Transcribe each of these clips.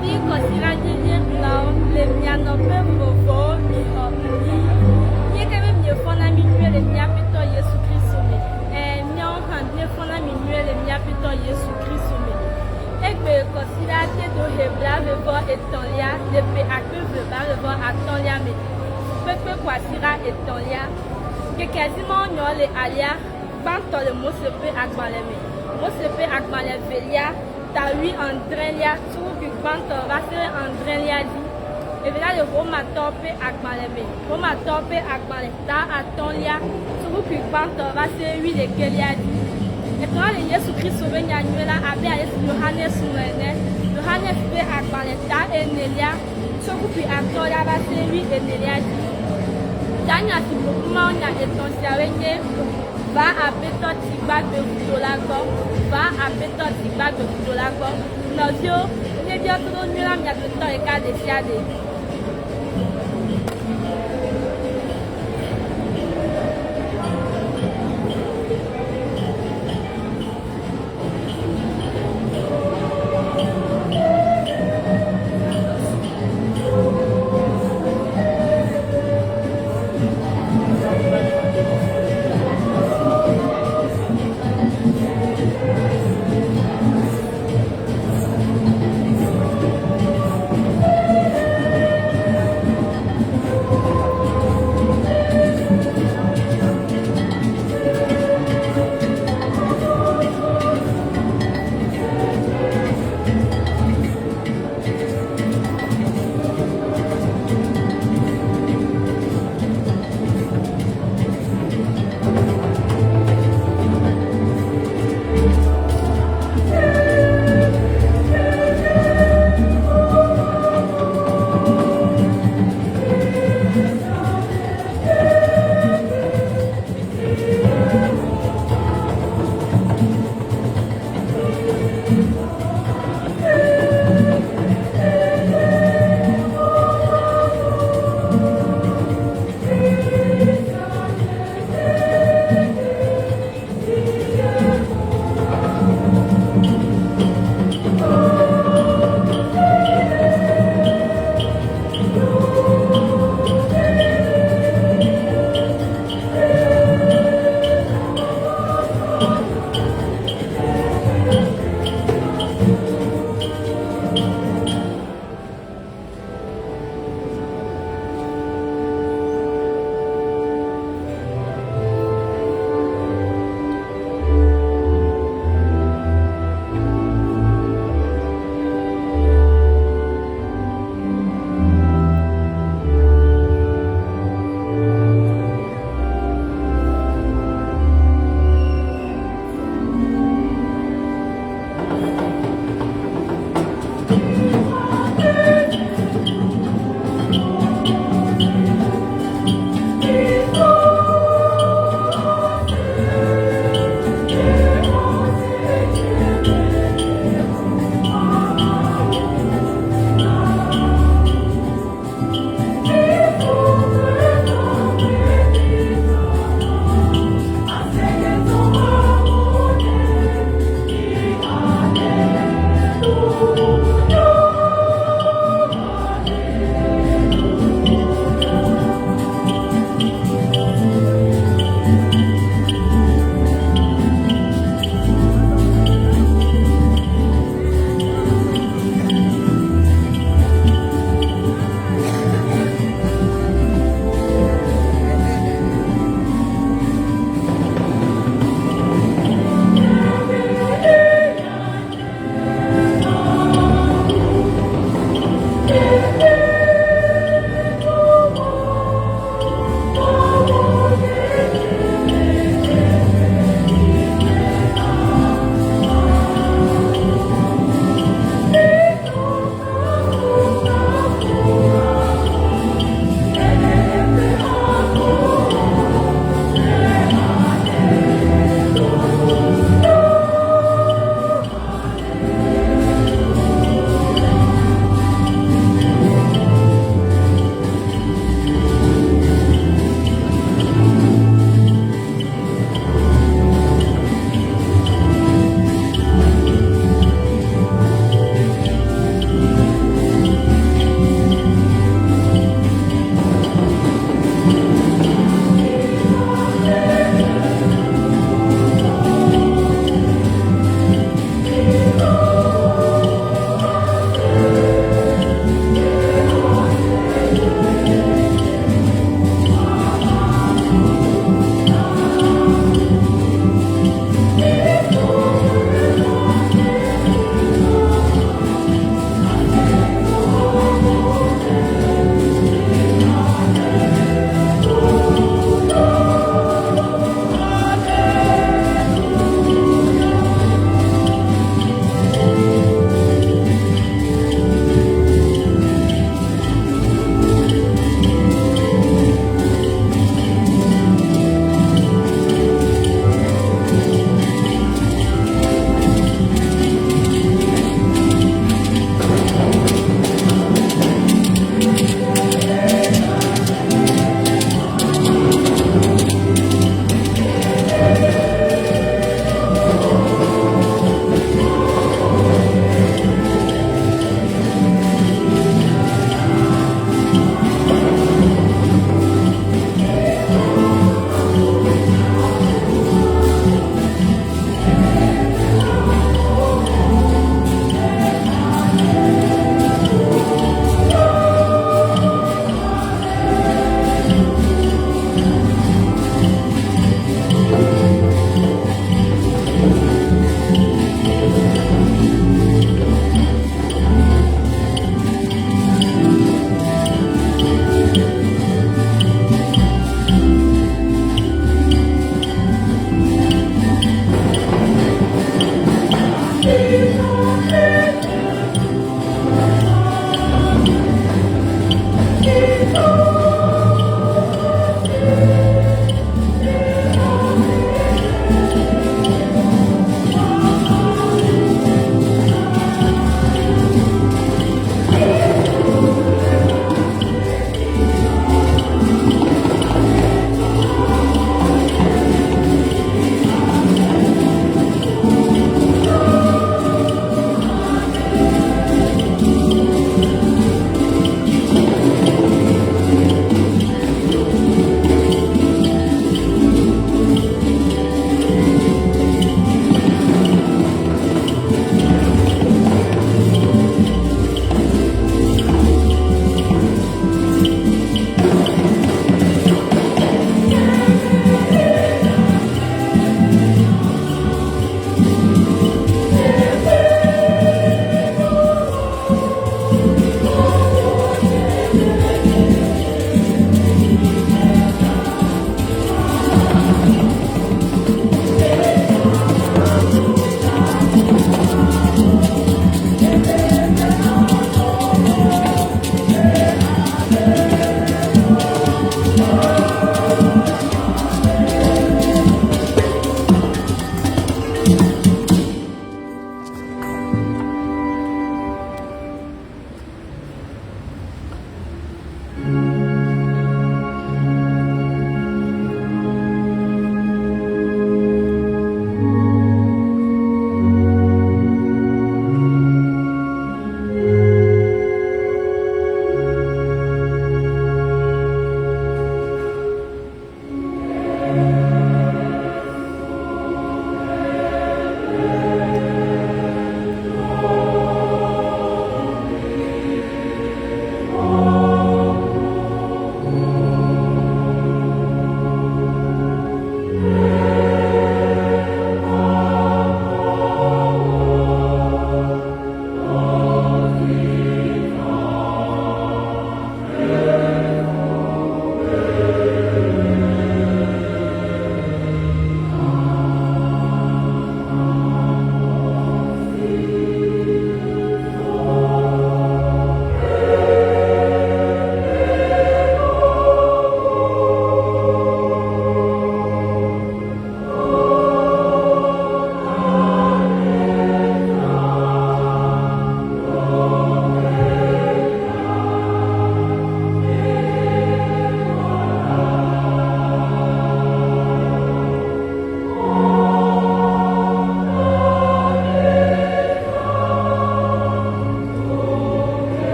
Nɔvi kɔsiɖa nyuie le mia nɔƒe vovovowo mixɔ ŋdi. Míeke be miefɔ na mí nyuie le mía Aƒetɔ Yesu Kristo me. Ɛ̃, míawo hã míefɔ na mi nyuie le mía Aƒetɔ Yesu Kristo me. Egbe kɔsiɖa te do he blaeve vɔ etɔ̃lia le ƒe akpe eve blaeve vɔ atɔ̃lia me. Fukpekpe kwasiɖa etɔ̃lia. Ŋkekea dzi mawunyɔ le alea gbãtɔ le Mose ƒe agbalẽ me. Mose ƒe agbalẽ evelia ta wuiadrelia tso kpukpui gbãtɔ va se ɖe adrelia dzi. Evelia le Romatɔwo ƒe agbalẽ me. Romatɔwo ƒe agbalẽ ta atɔ̃lia tso kpukpui gbãtɔ va se ɖe wuiɖekɛlia dzi. Etɔ̃lia le Yesu Kristo ƒe nyanyui la abe ale si Yohanes ŋlɔe ene. Yohanes ƒe agbalẽ ta enelia tso kpukpui atɔ̃lia va se ɖe wuienelia dzi. Tanya si ƒoƒu mawunya etɔ̃ siawoe nye Va Aƒetɔ tsi gbagbe vudo la gbɔ. Va Aƒetɔ tsi gbagbe vudo la gbɔ. Nɔviwo, míebiɔ toɖo nyui la mia dometɔ ɖeka ɖesiaɖe.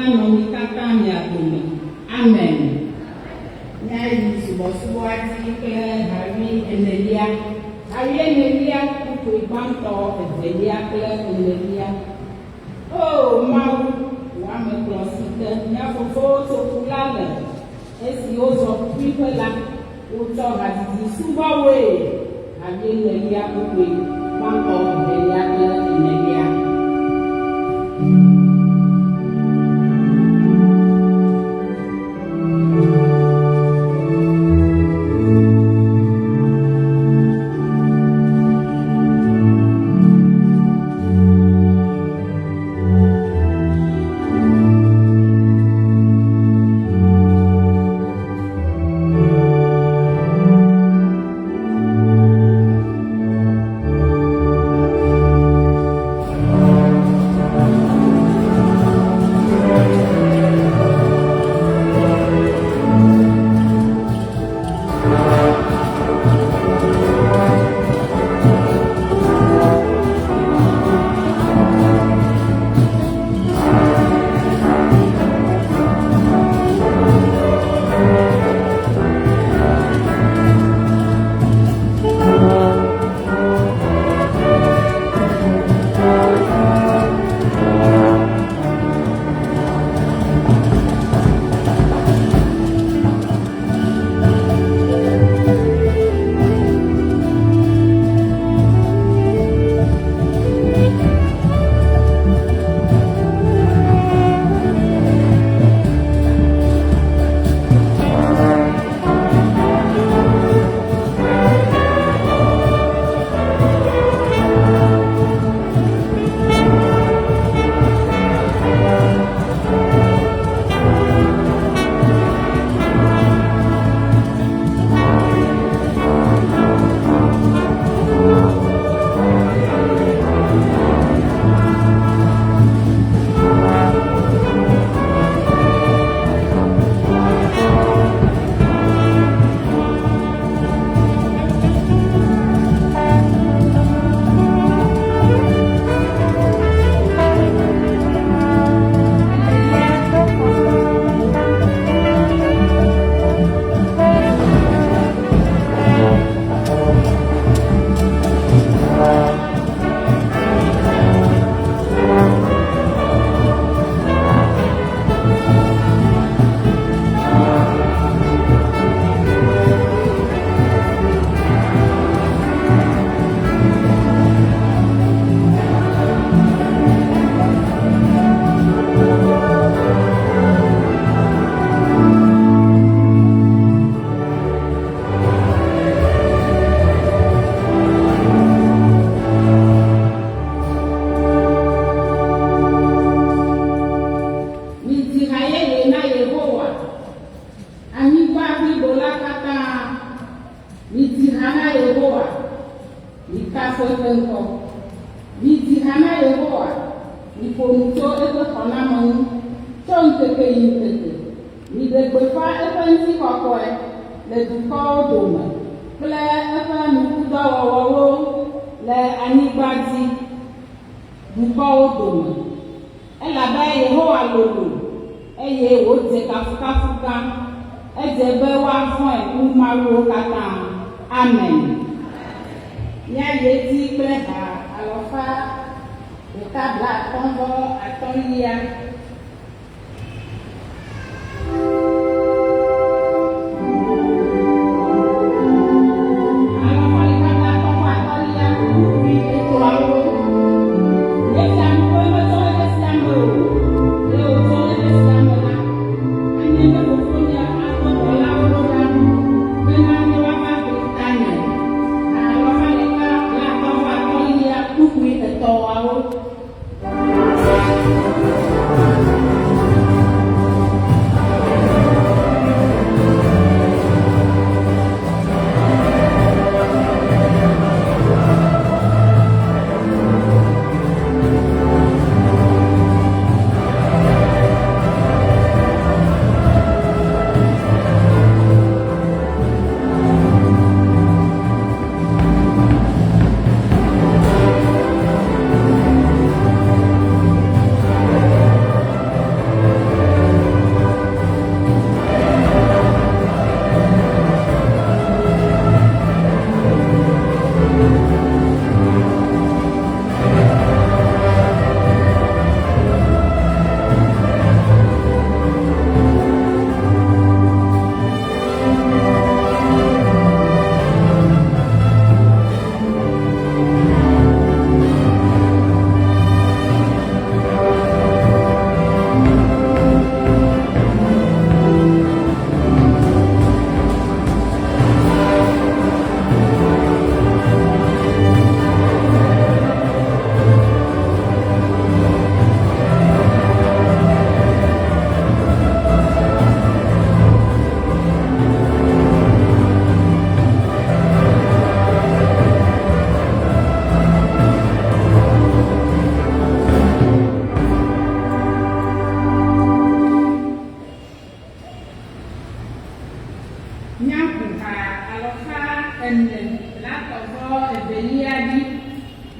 nanɔ mi katã mia dome. Amen. Míayi subɔsubɔa dzi kple ha wuienelia. Ha wuienelia, kpukpui gbãtɔ, evelia kple enelia. Oo Mawu, wò ame kplɔ si ke mía fofowo tso ƒu la le, esi wozɔ ƒuƒuiƒe la, wotsɔ hadzidzi subɔ wòe. Ha wuienelia, kpukpui gbãtɔ, evelia kple enelia. Midzi ha yeye na Yehowa, anyigba blibo la katã. Midzi ha na Yehowa, mikafu eƒe ŋkɔ. Midzi ha na Yehowa, miƒo nu tso eƒe xɔname ŋu tso ŋkeke yi ŋkeke. Miɖe gbeƒã eƒe ŋutikɔkɔe le dukɔwo dome kple eƒe nukudɔwɔwɔwo le anyigba dzi dukɔwo dome. Elabe Yehowa lolo, eye wòdze kafukafu gã. Edze be woavɔ̃e wu mawuwo katã. Amen. Míayi edzi kple ha alafa ɖeka blaatɔ̃ vɔ atɔ̃lia. Alafa ɖeka blaatɔ̃ vɔ atɔ̃lia, kpukpui etɔ̃awo. Nye fiaɖuƒe metso xexe sia me o. Ɖe wòtso xexe sia me la, anye ne fofonye adɔ dɔlawo ɖo ɖam bena ne woava ʋli tanye. Alafa ɖeka blaatɔ̃ vɔ atɔ̃lia, kpukpui etɔ̃awo.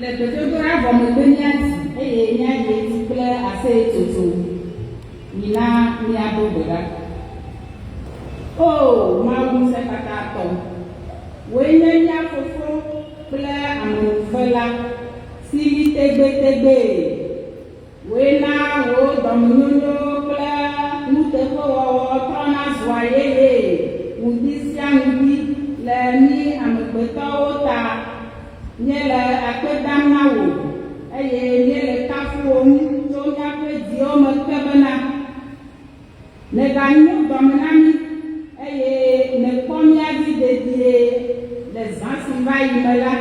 Le gbedodoɖa vɔ megbe míadzi eye míayi edzi kple aseyetsotso. Mina míado gbe ɖa. Oo Mawu Ŋusẽkatãtɔ, wòe nye mía Fofo kple Amenuvela si li tegbetegbee. Wòe na wò dɔmenyonyo kple nuteƒewɔwɔ trɔna zua yeyee ŋdi sia ŋdi le mí amegbetɔwo ta. Míele akpe dam na wò eye míele kafuwòm tso míaƒe dziwo me ke bena, nèganyo dɔme na mí eye nèkpɔ mía dzi dedie le zã si va yi me la,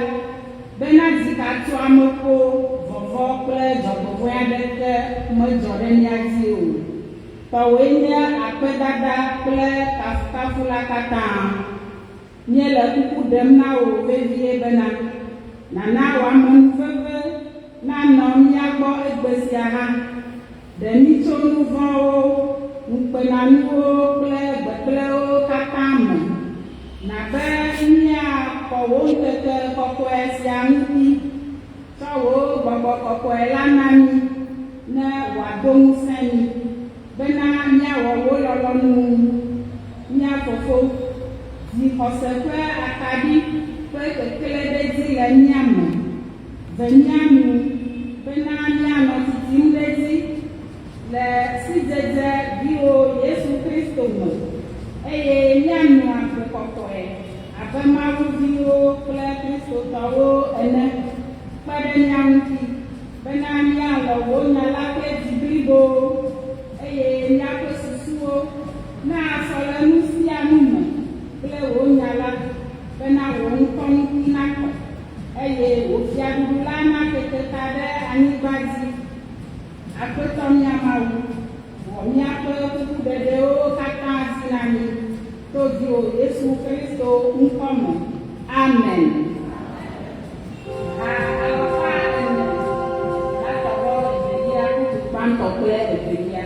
bena dzikatsoameƒo, vɔvɔ̃ kple dzɔgbevɔ̃e aɖeke medzɔ ɖe mía dzi o. Tɔwòe nye akpedada kple kafukafu la katã. Míele kuku ɖem na wò vevie bena, nàna wò amenuveve nanɔ mía gbɔ egbe sia hã. Ɖe mí tso nu vɔ̃wo, ŋukpenanuwo kple gbegblẽwo katã me. Na be míakɔ wò ŋkeke kɔkɔe sia ŋuti. Tsɔ wò Gbɔgbɔ Kɔkɔe la na mí, ne wòado ŋusẽ mí, bena míawɔ wò lɔlɔ̃nu. Mía Fofo, dzi xɔse ƒe akaɖi ƒe keklẽ ɖe edzi le mía me. Ve mía nu, bena míanɔ titim ɖe edzi le sidzedze Viwò Yesu Kristo me, eye míanɔ agbe kɔkɔe abe Mawu viwo kple Kristotɔwo ene. Kpe ɖe mía ŋuti, bena míalɔ̃ wò Nya la kple dzi blibo, eye míaƒe susuwo nasɔ le nu sia nu me kple wò Nya la, bena wò ŋkɔ ŋuti nakɔ, eye wò fiaɖuɖu la nakeke ta ɖe anyigba dzi. Aƒetɔ mía Mawu, wɔ míaƒe kukuɖeɖewo katã dzi na mí to viwò Yesu Kristo ŋkɔ me. Amen. Ha alafa ene blaetɔ̃ vɔ evelia kpukpui gbãtɔ kple evelia.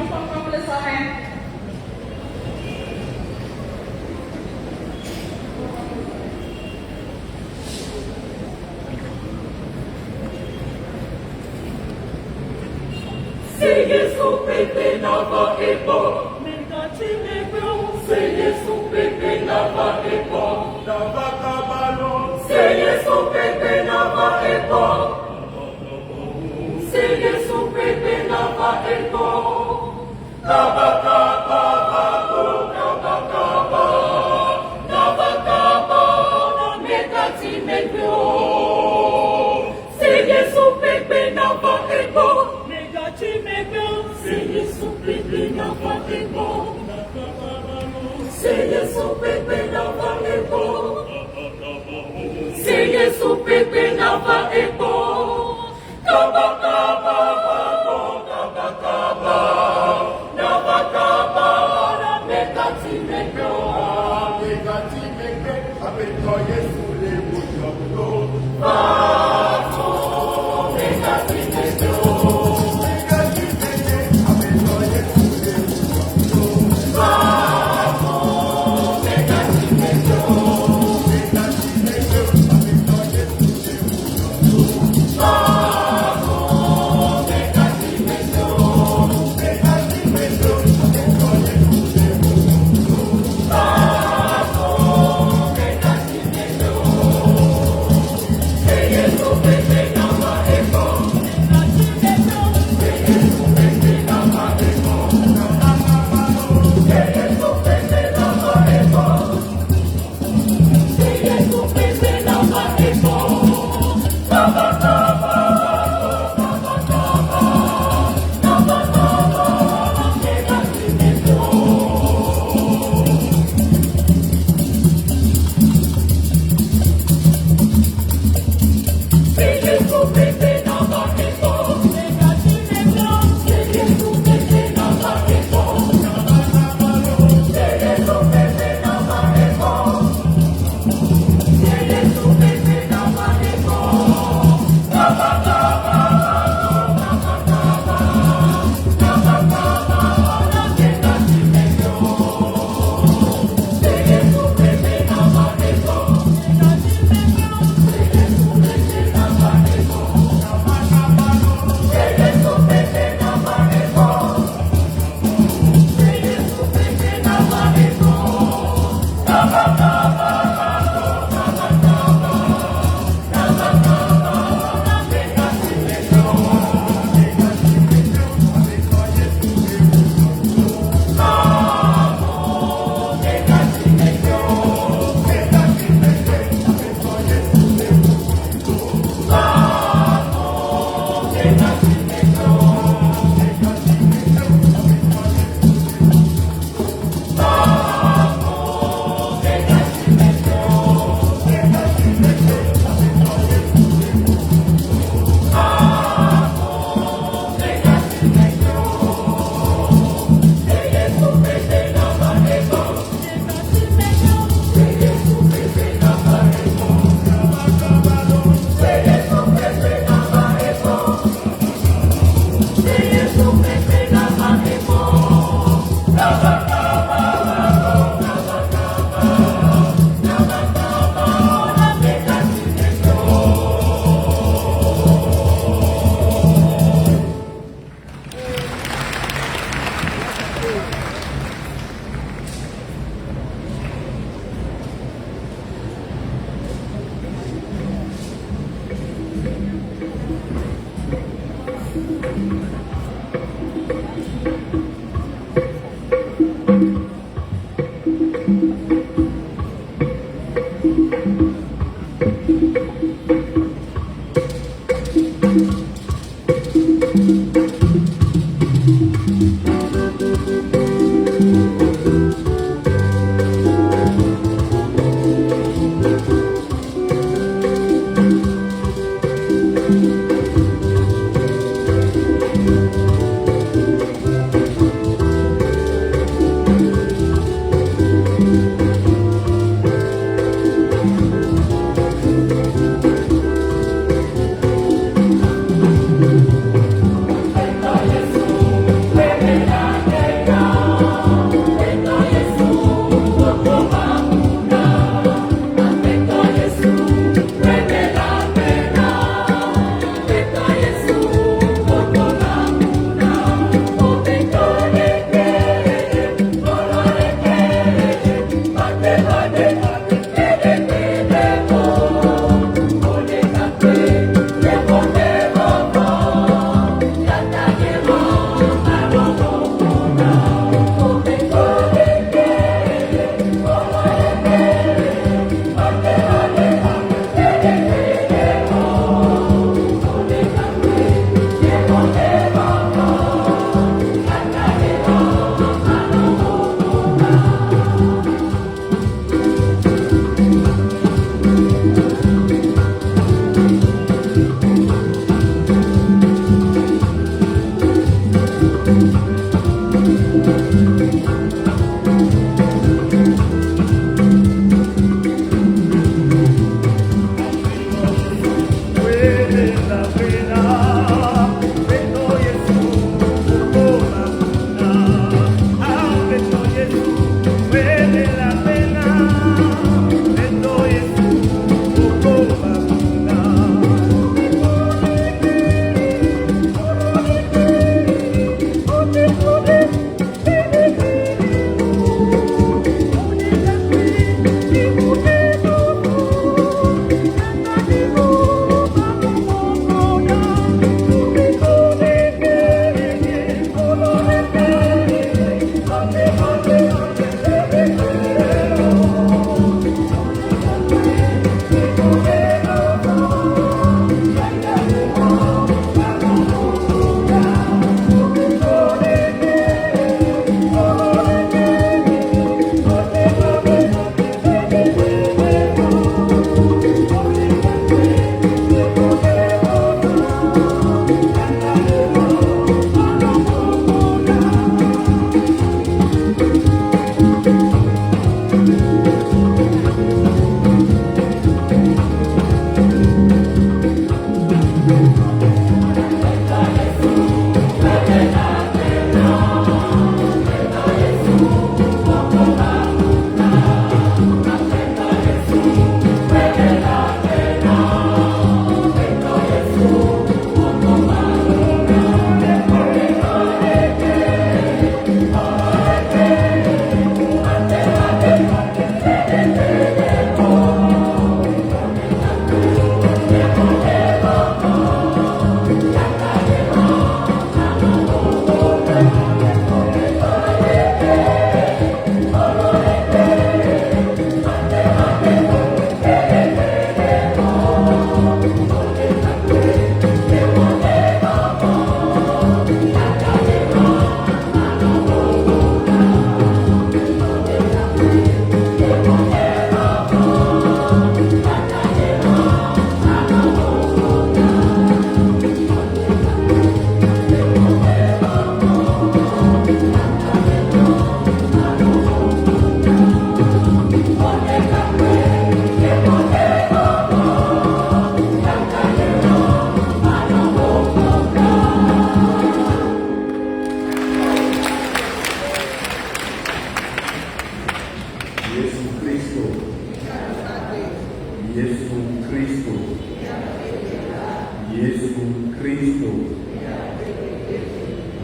Nukpɔkpɔ kple sɔhɛ. Se Yesu pepe nava egbɔ. Megatsi megbe o. Se Yesu pepe nava egbɔ. Nava kaba lo. Se Yesu pepe nava egbɔ. Se Yesu pepe nava egbɔ. Kaba kaba kabo kaba kaba. Nava kaba megatsi megbe o. Se Yesu pepe nava egbɔ. Megatsi megbe o. Se Yesu pepe nava egbɔ. Se Yesu pepe nava egbɔ. Se Yesu pepe nava egbɔ. Kaba kaba.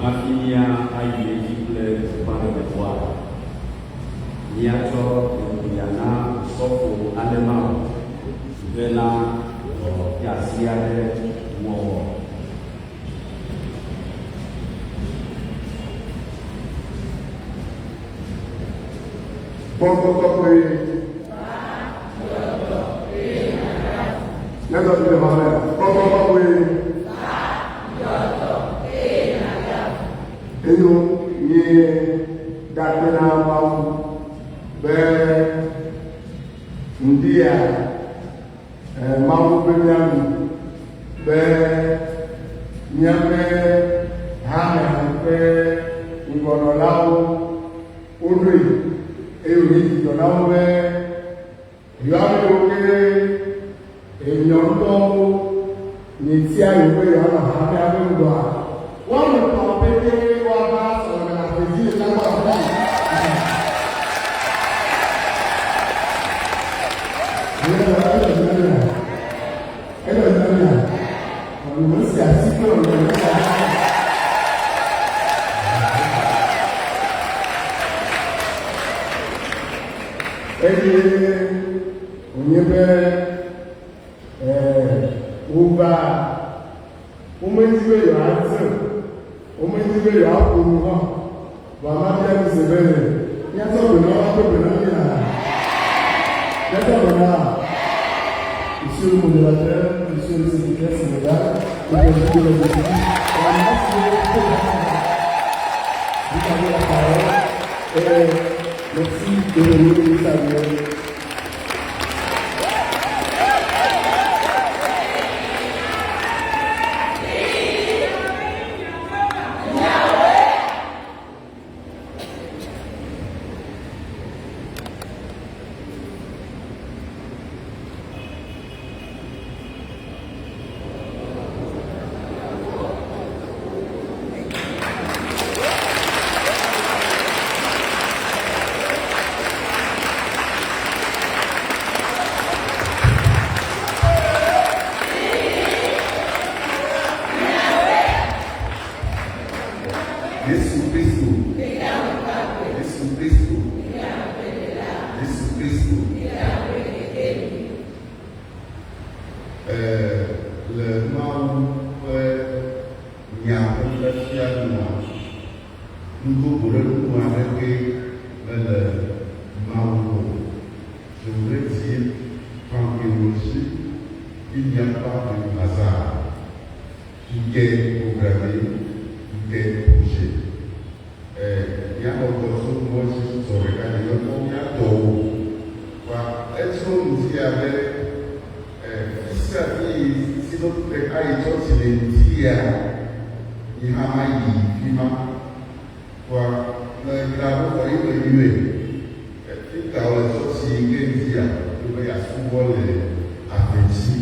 Hafi mía ayi edzi kple gbeƒãɖeɖedɔa, míatsɔ ŋkuya na Osɔfo Alemao hena dɔdeasi aɖe wɔwɔ. Gbɔgbɔ kɔkɔe. Nyɔdɔ ti le xɔ me. Gbɔgbɔ kɔkɔe. Enyo nye dakpe na Mawu be ŋdia Mawu be mía nu be míaƒe hame ƒe ŋgɔnɔlawo woɖoe eye wònye dzidzɔ na wo be yewoaɖo ke enyɔ ŋutɔwo mietia yewo be yewoanɔ hamea ƒe ŋgɔa. Woame etɔ̃ pɛpɛ woava sɔleme le aƒe dzi le míagbɔ afi Eye wònye be wova, womedi be yewoadze o, womedi be yewoaƒo nu hã o. Vɔ amea bia mi se be, Míatsɔ gbe na woaƒe gbe na mía? Míatsɔ gbe na? Monsieur le modérateur, monsieur le secrétaire synodal, le président de l'exécutif, vous avez la parole et merci de venir nous saluer. Yesu Kristo. Yesu Kristo. Yesu Kristo. Eh, le Mawu ƒe nya ƒe fiafia nua, nudogoɖenu aɖeke mele Mawu gbɔ o. Je voudrais dire qu'en théologie, il n'y a pas de hasard. Tout est programmé, tout est projet. Míaxɔ dɔ tso mɔ dzi zɔ ɖeka nye mekpɔ mía tɔwo o. Vɔa edzro ŋdi abe fi sia fi yi si no te ayi tsɔtsi le ŋdia, nye hã mayi fi ma. Vɔa me dzra ɖo vɔ ye me yɔe. Fi ka wole tsɔtsi yi ke ŋdia, ye be yeasubɔ le ave dzi.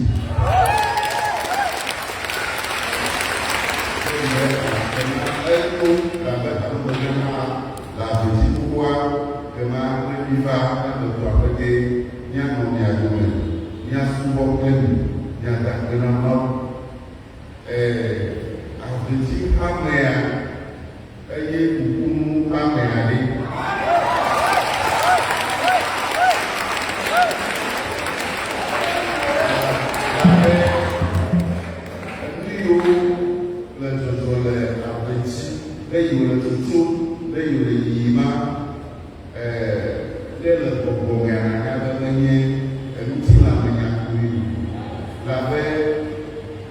Enyo labe ame hã le ave dzi xoxoa kema ne miva eme dɔa ƒe ge míanɔ mia dome, míasubɔ kple mi, míada akpe na Mawu. Ave dzi hamea eye nukunu hamea ɖe. Labe enu yiwo le dzɔdzɔ le ave dzi, ne yi wòle tsotso, ne yi wòle yiyima, ne le gbɔgbɔ mea nànya be menye enutilãmenya koe o. Labe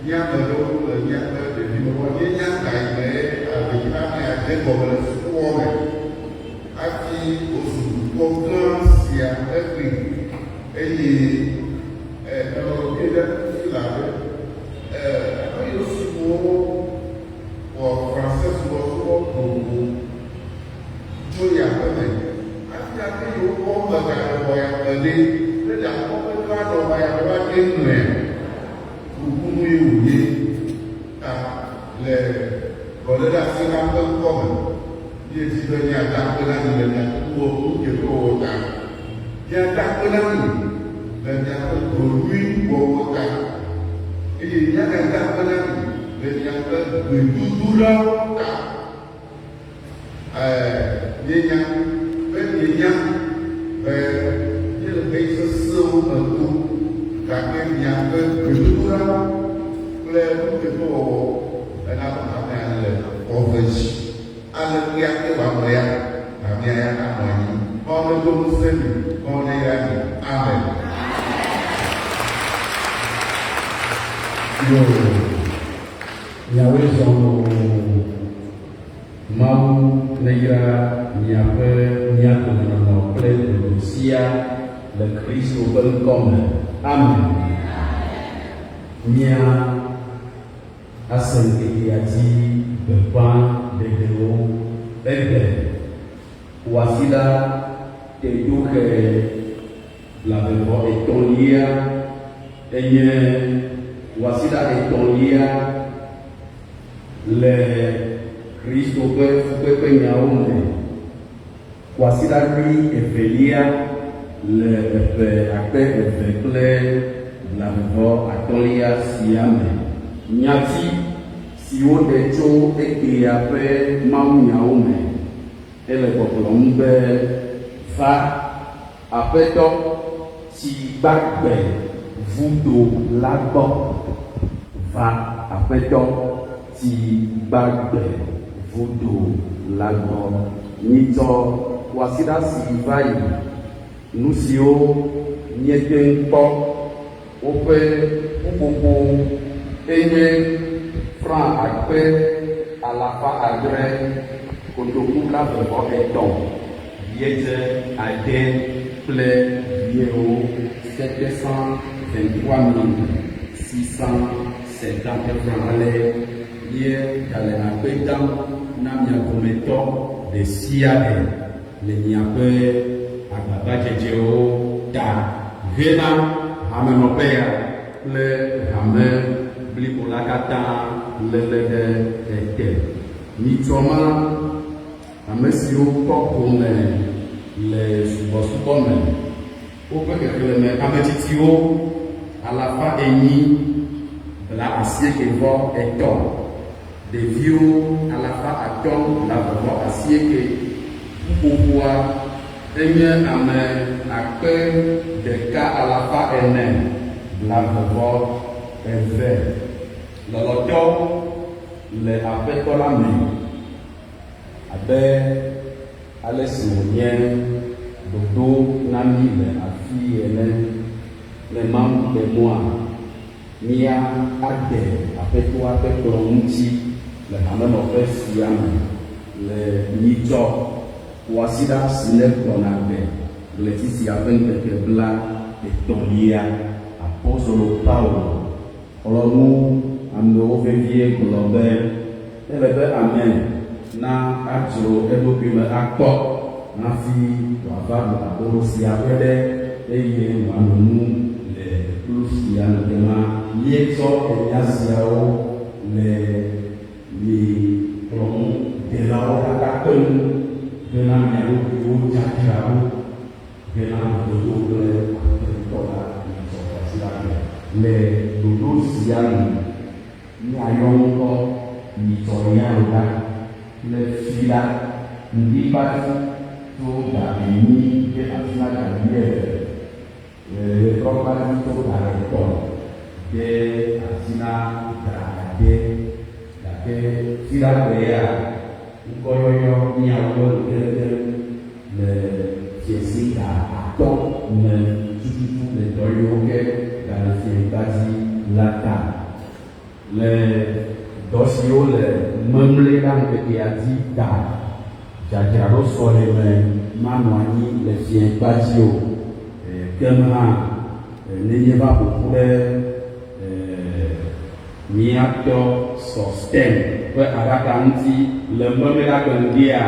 mía ame ɖewo le míaƒe ɖevime vɔ míenya gayime ave dzi hamea dze gɔme le sukua me hafi wòzu dukɔ gã sia egbe eye menɔ ɖokuinye ɖe fi labe ame yiwo si wo wɔ Français subɔsubɔ vovovo tso yi aƒeme hafi ate yiwo kpɔ megale xɔ ya me ɖe ne ɖe akpɔ be va nɔ xɔ ya me va ɖe nɔea nukunu ye wònye ta le dɔléle asi la ƒe ŋkɔ me. Míedi be míada akpe na mi le miaƒe nuteƒewɔwɔ ta. Míada akpe na mi le miaƒe dɔ nyui wɔwɔ ta. Eye míagada akpe na mi le miaƒe gbedodoɖawo ta. Ɛɛ, míenya be mienya be míele ɣeyiɣi sesẽwo me tom, gake miaƒe gbedodoɖawo kple nuteƒewɔwɔ ena be hamea le kɔve dzi. Ale ɣea ke wòanɔ ya, hamea ya anɔ anyi. Mawu nedo ŋusẽ mi, Mawu neyra mi. Amen. Yo, miawoe zɔ loo. Mawu neyra miaƒe mía domenɔnɔ kple ɖoɖo sia le Kristo ƒe ŋkɔ me. Amen. Mía ase ŋkekea dzi gbeƒã ɖeɖewo egbe kwasiɖa tedoxe blavevɔ etɔ̃lia enye kwasiɖa etɔ̃lia Le Kristo ƒe fukpekpenyawo me, kwasiɖa nyui evelia le ƒe 2025 sia me, nyati si woɖe tso egbea ƒe mawunyawo me ele gbɔgblɔm be, Va, Aƒetɔ, tsi gbagbe vudo la gbɔ. Va, Aƒetɔ, tsi gbagbe vudo la gbɔ. Nyitsɔ kwasiɖa si va yi, nu siwo míete ŋu kpɔ woƒe ƒuƒoƒo enye franc 600 kotoku blaeve vɔ etɔ̃ biedze ade kple biewo, 723 670 francs. Ale míegale akpe dam na mia dometɔ ɖe sia ɖe le miaƒe agbagbadzedzewo ta hena hamenɔƒe ya kple hame blibo la katã léle ɖe ete. Mitsɔ ma ame siwo kpɔ gome le subɔsubɔ me, woƒe xexlẽme ame tsitsiwo 483, ɖeviwo 578, ƒuƒoƒoa enye ame 1422. Lɔlɔ̃tɔwo le Aƒetɔ la me abe ale si wònye ɖoɖo na mí le afii ene. Ne Mawu ɖe mɔa, mía ade Aƒetɔa ƒe kplɔ̃ ŋuti le hamenɔƒe sia me le nyitsɔ kwasiɖa si ne gbɔna gbe ɣleti sia ƒe ŋkeke bla etɔ̃lia. Apostolo Paulo xlɔ̃ nu amewo vevie gblɔ be, Ele be ame na adzro eɖokui me akpɔ hafi wòava ɖu abolo sia ƒe ɖe eye wòano nu le kplu sia me. Ekema míetsɔ nya siawo le mi kplɔ̃ŋudelawo katã kpem bena mia ɖokuiwo dzadzraɖo hena ŋudodo kple Aƒetɔ la nyitsɔ kwasiɖagbe. Le ɖoɖo sia nu, míayɔ ŋkɔ nyitsɔ yaɖoɖa kple fiɖa ŋdikpati tso ga enyi de asi na ga wuieve, ɣetrɔkpati tso ga etɔ̃ de asi na ga ade. Gake fiɖagbe ya, ŋkɔyɔyɔ míawu enu keŋkeŋ le fiẽsi ga atɔ̃ me tututu le dɔ yiwo ke gale fiẽŋkpa dzi la ta. Le dɔ siwo le Memleɖa ŋkekea dzi ta, dzadzraɖo sɔleme manɔ anyi le fiẽŋkpa dzi o. Keŋ hã, ne míeva ƒo ƒu ɖe mía tɔ Sosthène ƒe aɖaka ŋuti le Memleɖagbe ŋdia,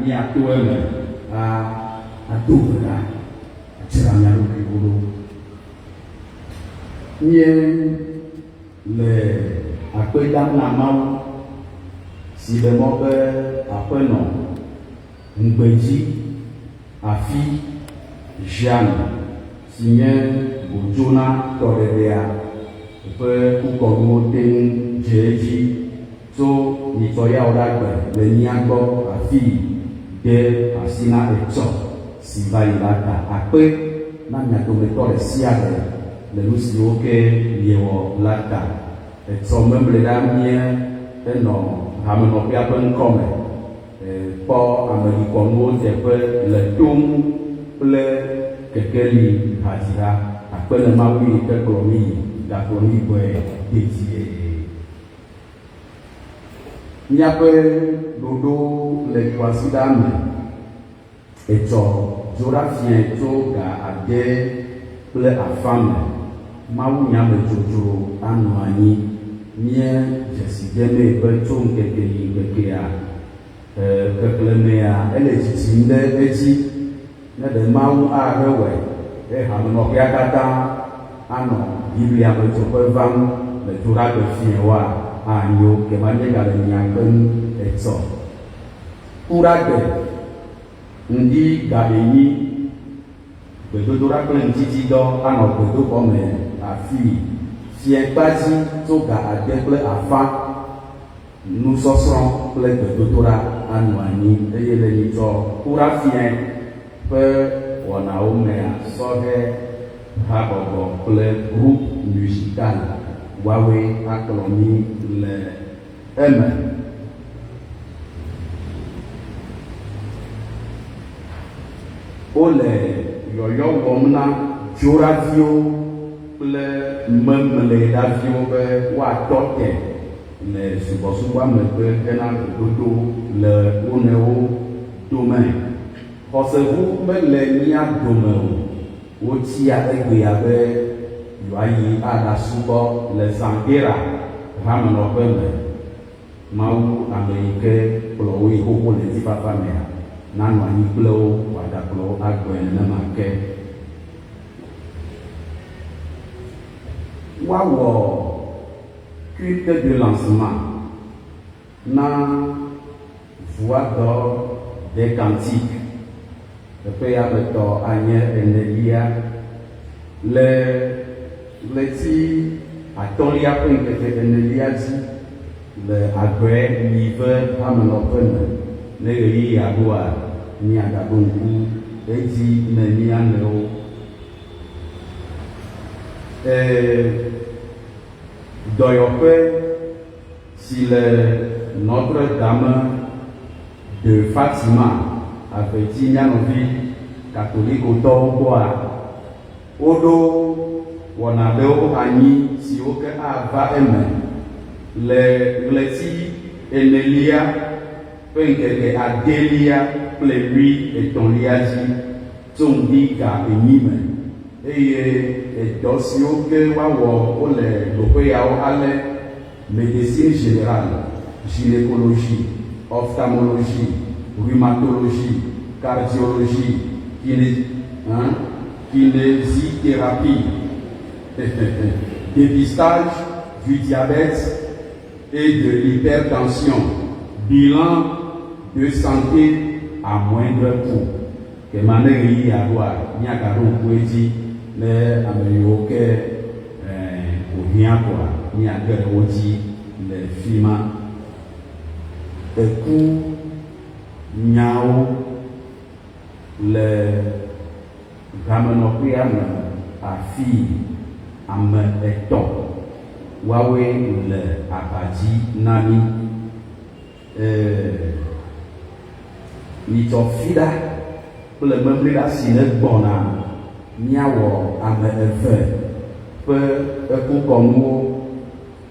míato eme ado gbe ɖa adzra mía ɖokuiwo ɖo. Míele akpe dam na Mawu si ɖe mɔ be aƒenɔ ŋugbedzi afi Jeanne si nye godzo na tɔɖeɖea ƒe kukɔnuwo te ŋu dze edzi tso nyitsɔ yawo ɖa gbe le mía gbɔ afii. de asi na etsɔ si va yi la ta. Akpe na mia dometɔ ɖe sia ɖe le nu siwo ke miewɔ la ta. Etsɔ memle ɖa mía enɔ hamenɔƒea ƒe ŋkɔ me kpɔ ameɖikɔnuwo teƒe le to ŋu kple kekeli hadziha. Akpe ne Mawu yi ke kplɔ mí yi gakplɔ mí gbɔe dedie. Míaƒe ɖoɖo le kwasiɖa me etsɔ dzoɖa fiẽ tso ga ade kple afã me. Mawunyamedzodzro anɔ anyi. Mía dzesi demee be tso ŋkeke yi ŋkekea, xexlẽmea ele dzidzim ɖe edzi. Ne ɖe Mawu ahe wɔe be hamenɔƒea katã anɔ Biblia me tsoƒe vam le Dzoɖagbe fiẽ oa, anyo ke manye gale mia kpem etsɔ. Kuɖagbe ŋdi ga enyi, gbedodoɖa kple ŋutitidɔ anɔ gbedoxɔ me afii. Fiẽ kpa dzi tso ga ade kple afã, nusɔsrɔ̃ kple gbedodoɖa anɔ anyi eye le nyitsɔ kuɖa fiẽ ƒe wɔnawo mea, sɔhɛ habɔbɔ kple groupe musical woawoe akplɔ mí le eme. Wole yɔyɔ wɔm na dzoɖaviwo kple memleɖaviwo be woatɔ te le subɔsubɔa megbe hena gododo le wo nɔewo dome. Xɔseʋu mele mía dome o. Wotsia egbea be yewoayi aɖasubɔ le Zangera hamenɔƒe me. Mawu, ame yi ke kplɔ wo yi xoxo le ŋutifafa mea, nanɔ anyi kple wo wòagakplɔ wo agbɔe nenema ke. Woawɔ culte de lancement na Voix d'or des cantiques ƒe ya me tɔ anye enelia le ɣleti atɔ̃lia ƒe ŋkeke enelia dzi le Agbɛ Nyive hamenɔƒe me. Ne ɣeyiɣia ɖoa, míagaɖo ŋku edzi ne mía nɔewo. Ee, dɔyɔƒe si le Notre Dame de Fatima avedzi mía nɔvi Katolikotɔwo gbɔa, woɖo wɔna ɖewo anyi siwo ke ava eme le ɣleti enelia ƒe ŋkeke adelia kple wui etɔ̃lia dzi tso ŋdi ga enyi me eye edɔ siwo ke woawɔ wole ɖoƒe yawo ale, médecine générale, gynécologie, ophtalmologie, rhumatologie, cardiologie, kiné, hein, kinésithérapie, dépistage du diabète et de l'hypertension, bilan de santé à moindre coût. Ke ma ne ɣeyiɣia ɖoa, míagaɖo ŋku edzi ne ame yiwo ke wòhiã koa, míage ɖe wo dzi le fi ma. Eku nyawo le hamenɔƒea me afii, ame etɔ̃ woawoe le aba dzi na mí. Ee, mitsɔ fiɖa kple memliɖa si negbɔna míawɔ ame eve ƒe ekukɔnuwo.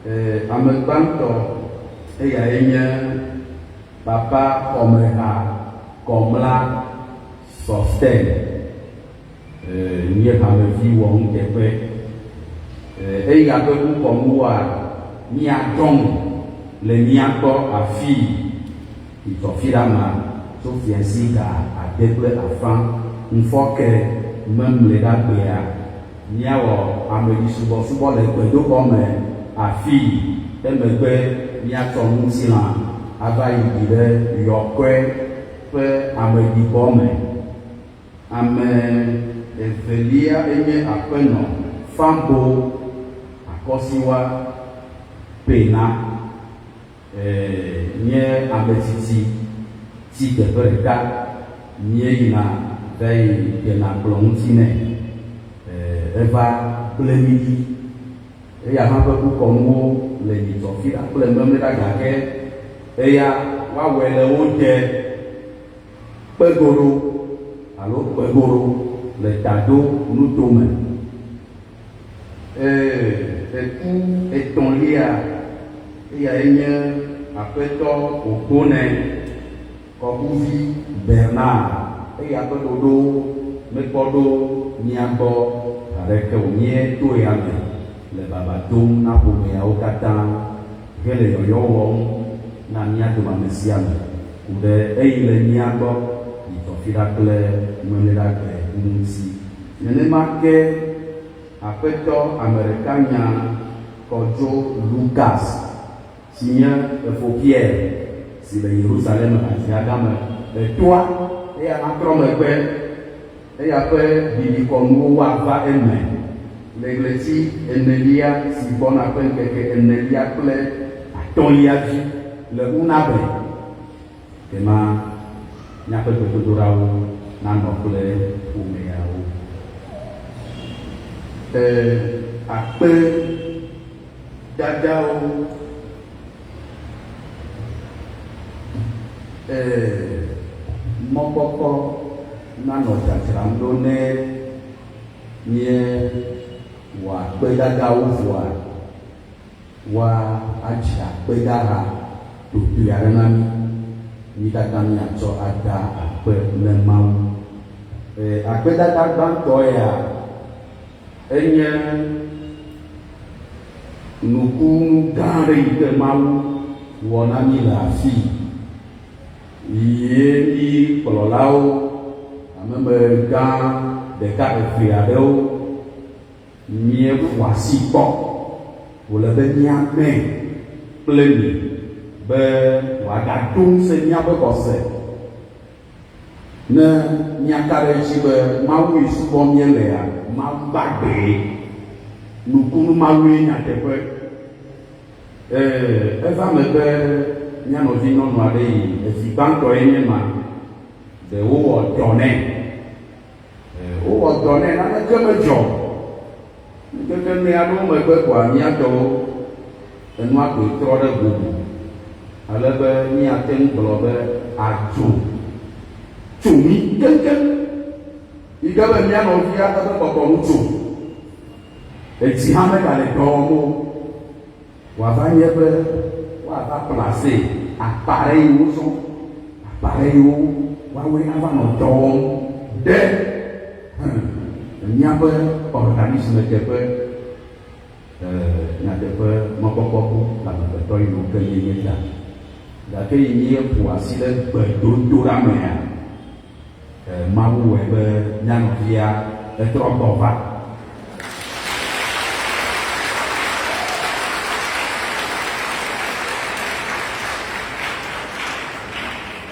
Ee, ame gbãtɔ eyae nye Papa Xɔmeha Kɔmla Sɔstɛn. Ee, nye hamevi wɔnuteƒe. Ee, eya ƒe kukɔnuwoa, míadɔ ŋu le mía gbɔ afii yi tɔfiɖa ma tso fiẽsi ga ade kple afã ŋufɔke memleɖagbea. Míawɔ ameɖisubɔsubɔ le gbedoxɔ me afii, emegbe míatsɔ ŋutilã ava yi ɖi ɖe yɔkɔe ƒe ameɖibɔ me. Ame evelia enye aƒenɔ Fambo Akɔsiwa Pena, e, nye ame tsitsi tsi teƒe ɖeka. míeyina va yi dena kplɔ̃ ŋuti nɛ. Eva gblẽ mí ɖi. Eya hã ƒe kukɔnuwo le nyitsɔ fiɖa kple memleɖa gake eya woawɔe le wo de kpegoɖo alo kpegoɖo le Tado nutome. Eku etɔ̃lia, eyae nye Aƒetɔ Ogbone Kɔkuvi Bernard. Eya ƒe ɖoɖowo mekpɔ ɖo mía gbɔ haɖeke o. Míeto ya me le baba dom na ƒomeawo katã hele yɔyɔ wɔm na mía dome ame sia ame ku ɖe eyi le mía gbɔ yi tɔfiɖa kple memleɖagbe ŋuti. Nenema ke Aƒetɔ ame ɖeka nya Kɔdzo Lukas, si nye efo Pierre, si le Yerusalem hadzia me etoa, eya hã trɔ megbe, eya ƒe ɖiɖikɔnuwo woava eme le ɣleti enelia si gbɔna ƒe ŋkeke enelia kple atɔ̃lia dzi le Unabe. Ekema míaƒe gbedodoɖawo nanɔ kple ƒomeawo. E Akpe dadawo E Mɔkpɔkpɔ nanɔ dzadzram ɖo ne míewɔ akpedadawo vɔa. Woadzi akpedaha ɖoɖoe aɖe na mí, mí katã míatsɔ ada akpe ne Mawu. E, akpedada gbãtɔ ya enye nukunu gã aɖe yi ke Mawu wɔ na mí le afii. Ye mí kplɔlawo, hamemegã ɖeka eve aɖewo Míeƒo asi kpɔ wòle be míamee kple mi be wòagado ŋusẽ míaƒe xɔse ne míaka ɖe edzi be Mawu yi subɔm míelea, Mawu gbagbee, nukunu Mawue nyateƒe. Ee, eva eme be mía nɔvinyɔnu aɖe yi evi gbãtɔe nye ema, ɖe wowɔ dɔ nɛ. Wowɔ dɔ nɛ, naneke medzɔ o. Ŋkeke ʋɛ aɖewo megbe koa, mía tɔwo enua koe trɔ ɖe go me ale be míate ŋu gblɔ be adzo tso mí keŋkeŋ yi ke be mía nɔvia eƒe gbɔgbɔ nu tso. Edzi hã megale dɔ wɔm o. Wòava nye be woava place akpa ɖe yewo zɔ, akpa ɖe yewo woawoe ava nɔ dɔ wɔm ɖe míaƒe organisme teƒe. Nyateƒe mɔkpɔkpɔ ku le amegbetɔ yiwo ke míenye ta. Gake yi míeƒo asi ɖe gbedodoɖa mea, Mawu wɔe be mía nɔvia etrɔ gbɔ va.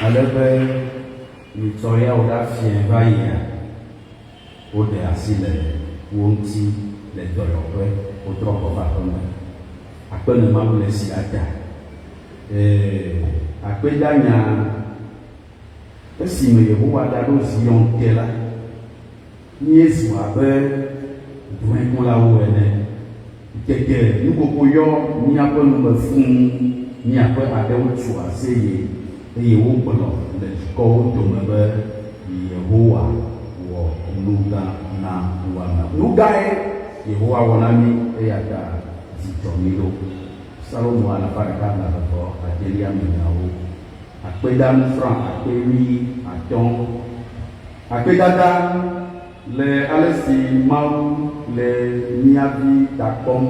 Ale be mitsɔ ya wo ɖa fiẽ va yia, woɖe asi le wo ŋuti le dɔyɔƒe, wotrɔ gbɔ va aƒeme. Akpe ne Mawu le esia ta. Ee, akpedanya. Esime Yehowa ɖaɖo Zion te la, míezu abe drɔ̃ekulawo ene. Tete nukoko yɔ míaƒe nu me fũu, míaƒe aɖewo tso aseye, eye wogblɔ le dukɔwo dome be, Yehowa wɔ nu gã na woame. Nu gãe Yehowa wɔ na mí, eya ta dzi dzɔ mí ɖo. Psalmo alafa ɖeka blaeve vɔ adelia me nyawo. Akpedanu franc akpe wui atɔ̃. Akpedada le ale si Mawu le mía vi ta kpɔm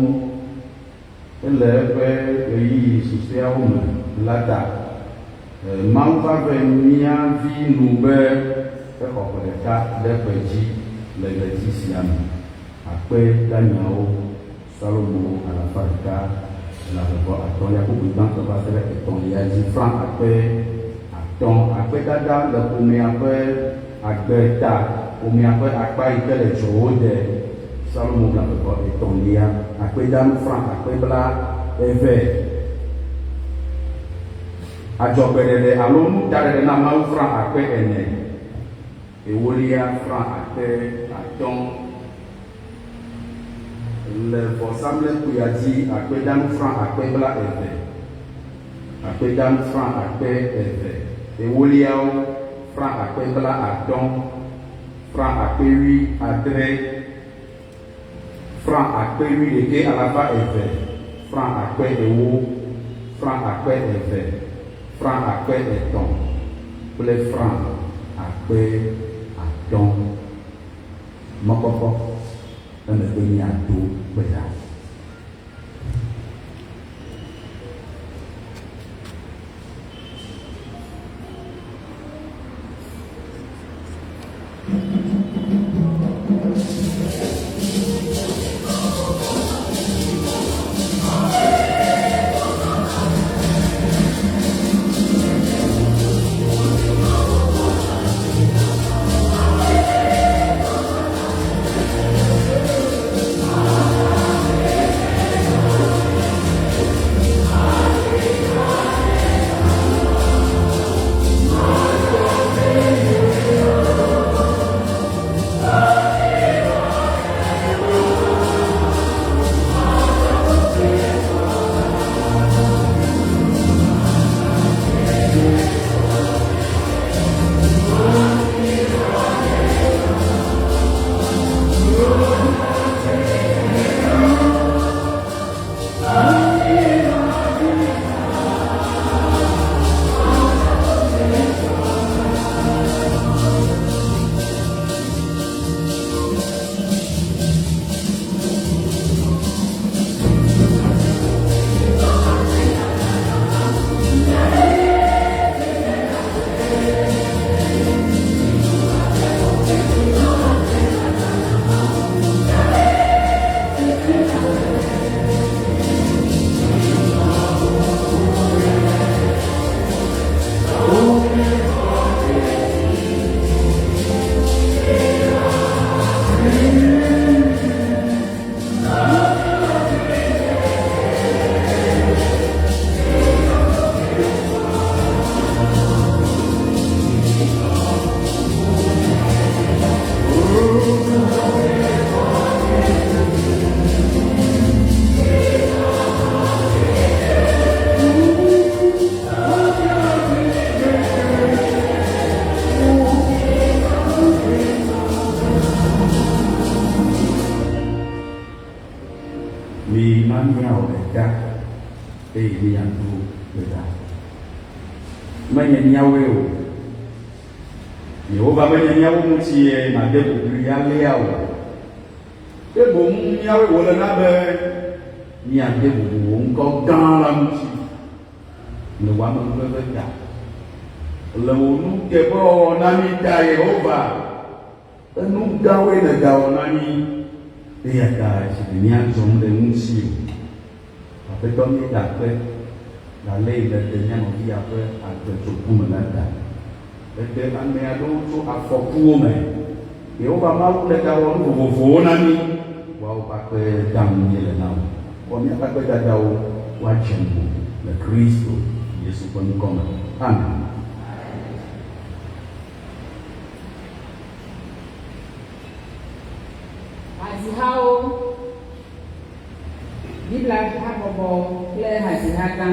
hele eƒe ɣeyiɣi susɔeawo me la ta. Mawu va ve mía vi nu be exɔ ƒe ɖeka ɖe ƒe dzi le ɣleti sia me. Akpedanyawo. Salomo alafa ɖeka blaeve vɔ atɔ̃lia kpukpui gbãtɔ va se ɖe etɔ̃lia dzi franc 500. Akpedada le ƒomea ƒe agbe ta, ƒomea ƒe akpa yi ke le dzrowo de. Salomo blaeve vɔ etɔ̃lia akpedanu franc 20,000. Adzɔgbeɖeɖe alo nutaɖeɖe na Mawu franc 4,000. Ewolia franc akpe atɔ̃. Le vɔsamlekpuia dzi akpedanu franc akpe 20. Akpedanu franc akpe 2. Ewoliawo franc akpe 50. Franc akpe 90. Franc akpe 7 200. Franc akpe 4. Franc akpe 2. Franc akpe 3 kple franc akpe 5. Mɔkpɔkpɔ emegbe míado gbe ɖa. Mi ma míawɔ ɖeka eye míado gbe ɖa. Menye míawoe o. Yehova menye míawo ŋutie nàde bubui alea o. Ke boŋ míawoe wòle na be míade bubu wò ŋkɔ gã la ŋuti le wò amenuveve ta, le wò nuteƒewɔwɔ na mí ta, Yehova. Enu gãwoe nègawɔ na mí, eya ta dzi le mía dzɔm ɖe ŋutiwò. Aƒetɔ, míeda akpe le ale yi nèɖe mía nɔvia ƒe agbe tso ku me la ta. Èɖe ame aɖewo tso afɔkuwo me. Yehowa Mawu, nègawɔ nu vovovowo na mí. Woawo ƒe akpe dam míele na wò. Wɔ míaƒe akpedadawo woadze ŋgɔ le Kristo Yesu ƒe ŋkɔ me. Amen. Hadzihawo, Biblia habɔbɔ kple hadziha gã.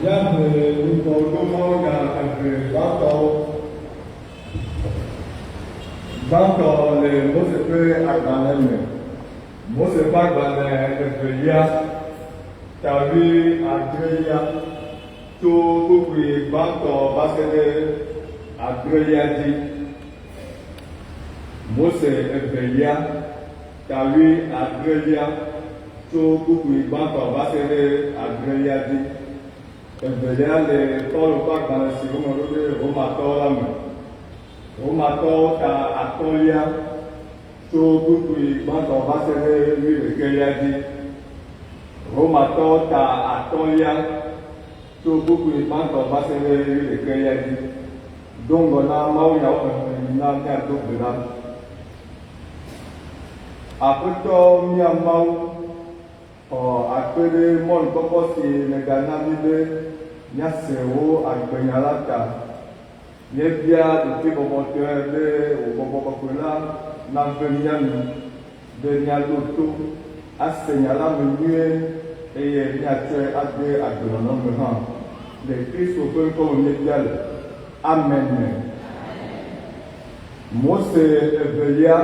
Míaxlẽ ŋgɔdomawunya eve gbãtɔwo. Gbãtɔ le Mose ƒe agbalẽ me. Mose ƒe agbalẽ evelia, ta wuiadrelia, tso kpukpui gbãtɔ va se ɖe adrelia dzi. Mose evelia, ta wuiadrelia, tso kpukpui gbãtɔ va se ɖe adrelia dzi. Evelia le Paulo ƒe agbalẽ si woŋlɔ ɖo ɖe Romatɔwo la me. Romatɔwo ta atɔ̃lia, tso kpukpui gbãtɔ va se ɖe wuiɖekɛlia dzi. Romatɔwo ta atɔ̃lia, tso kpukpui gbãtɔ va se ɖe wuiɖekɛlia dzi. Do ŋgɔ na mawunyawo xexlẽ mina míado gbe ɖa. Aƒetɔ mía Mawu, xɔ akpe ɖe mɔnukpɔkpɔ si nègana mí be míase wò agbenya la ta. Míebia ɖokuibɔbɔtɔe be wò gbɔgbɔ kɔkɔe la nave mía nu be míaɖo to ase nya la me nyuie eye míatsɔe ade agbenɔnɔ me hã. Le Kristo ƒe ŋkɔ me míebia le. Amen. Mose evelia,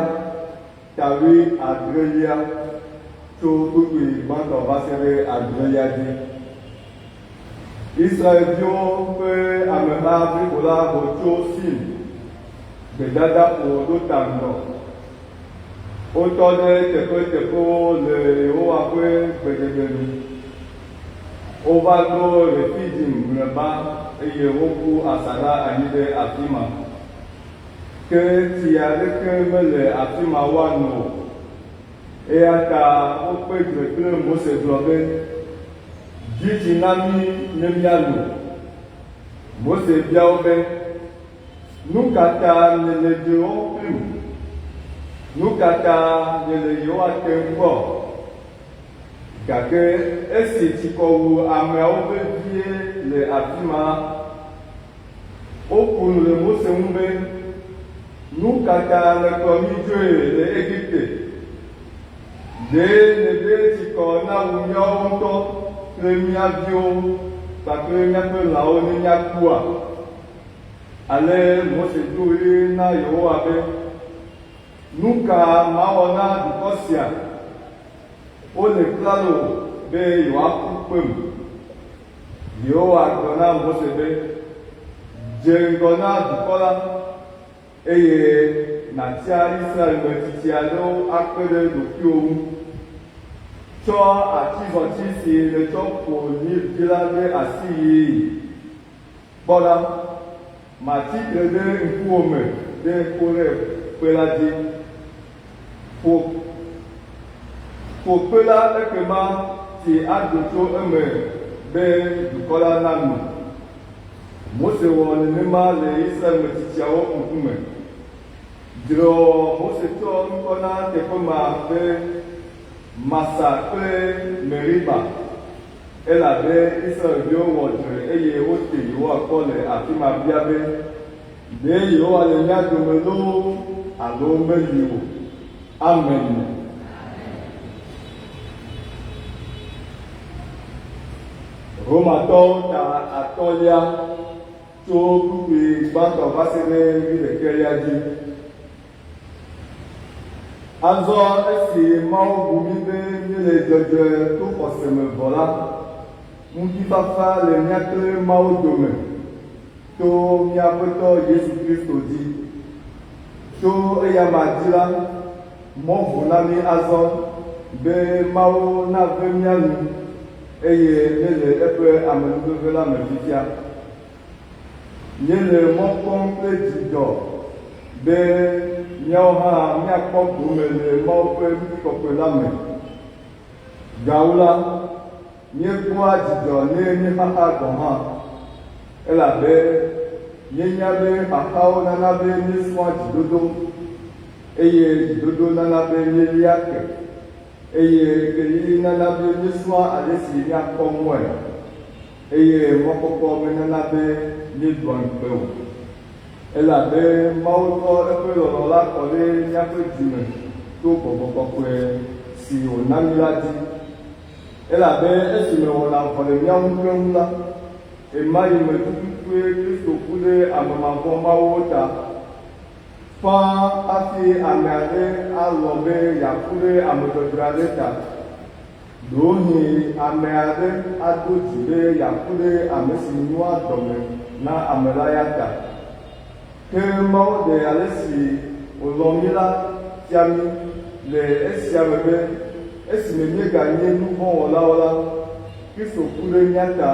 ta wuiadrelia, tso kpukpui gbãtɔ va se ɖe adrelia dzi. Israelviwo ƒe ameha blibo la ho tso Sin gbedadaƒo ɖo ta ŋgɔ. Wotɔ ɖe teƒeteƒewo le Yehowa ƒe gbeɖeɖe nu. Wova ɖo Refidim mlɔeba eye woƒu asaɖa anyi ɖe afi ma. Ke tsi aɖeke mele afi ma woano o. Eya ta wokpe dzre kple Mose gblɔ be, Di tsi na mí ne míano. Mose bia wo be, Nu ka ta miele dzre wɔm kplim? Nu ka ta miele Yehowa tem kpɔ? Gake esi tsikɔ wu ameawo vevie le afi ma la, woƒo nu le Mose ŋu be, Nu ka ta nèkplɔ mí dzoe le Egipte? Ɖe nèbe tsikɔ nawu míawo ŋutɔ kple mía viwo kpakple míaƒe lãwo ne míakua? Ale Mose do ɣli na Yehowa be, Nu ka mawɔ na dukɔ sia? Wole klalo be yewoaƒu kpem. Yehowa gblɔ na Mose be, Dze ŋgɔ na dukɔ la, eye nàtia Israel me tsitsi aɖewo akpe ɖe ɖokuiwò ŋu. Tsɔ atizɔti si nètsɔ ƒo Nil dzi la ɖe asi yii. Kpɔ ɖa, matsi tre ɖe ŋkuwòme ɖe Xoreb kpe la dzi. Ƒo, ƒo kpe la ekema tsi ado tso eme be dukɔ la nano. Mose wɔ nenema le Israel me tsitsiawo ŋkume. Dzrewɔwɔ Mose tsɔ ŋkɔ na teƒe ma be Masa kple Meriba, elabe Israel-viwo wɔ dzre eye wote Yehowa kpɔ le afi ma bia be, Ɖe Yehowa le mía dome loo alo meli o? Amen. Romatɔwo ta atɔ̃lia tso kpukpui gbãtɔ va se ɖe wuiɖekɛlia dzi. Azɔ esi Mawu bu mí be míele dzɔdzɔe to xɔse me vɔ la, ŋutifafa le mía kple Mawu dome to mía Aƒetɔ Yesu Kristo dzi. Tso eyama dzi la, mɔ ʋu na mí azɔ be Mawu nave mía nu eye míele eƒe amenuveve la me fifia. Míele mɔ kpɔm kple dzidzɔ be míawo hã míakpɔ gome le Mawu ƒe ŋutikɔkɔe la me. Gawu la, míekpɔa dzidzɔ ne míexaxa gɔ̃ hã, elabe míenya be xaxawo nana be míesrɔ̃a dzidodo, eye dzidodo nana be míelia ke, eye kelili nana be míesrɔ̃a ale si míakpɔ mɔe. Eye mɔkpɔkpɔ menana be míeɖua ŋukpe o, elabe Mawu tsɔ eƒe lɔlɔ̃ la kɔ ɖe míaƒe dzi me to gbɔgbɔ kɔkɔe si wòna mí la dzi. Elabe esime wɔna vɔ le mía ŋu keŋ la, Ɣemaɣi me tututue Kristo ku ɖe ame mavɔ̃mawuwo ta. Ƒãa hafi ame aɖe alɔ̃ be yeaku ɖe ame dzɔdzɔe aɖe ta. Ɖewohĩ ame aɖe ado dzi be yeaku ɖe ame si nyoa dɔme na ame la ya ta. Ke Mawu ɖe ale si wòlɔ̃ mí la fia mí le esia me be, esime míeganye nu vɔ̃ wɔlawo la, Kristo ku ɖe mía ta.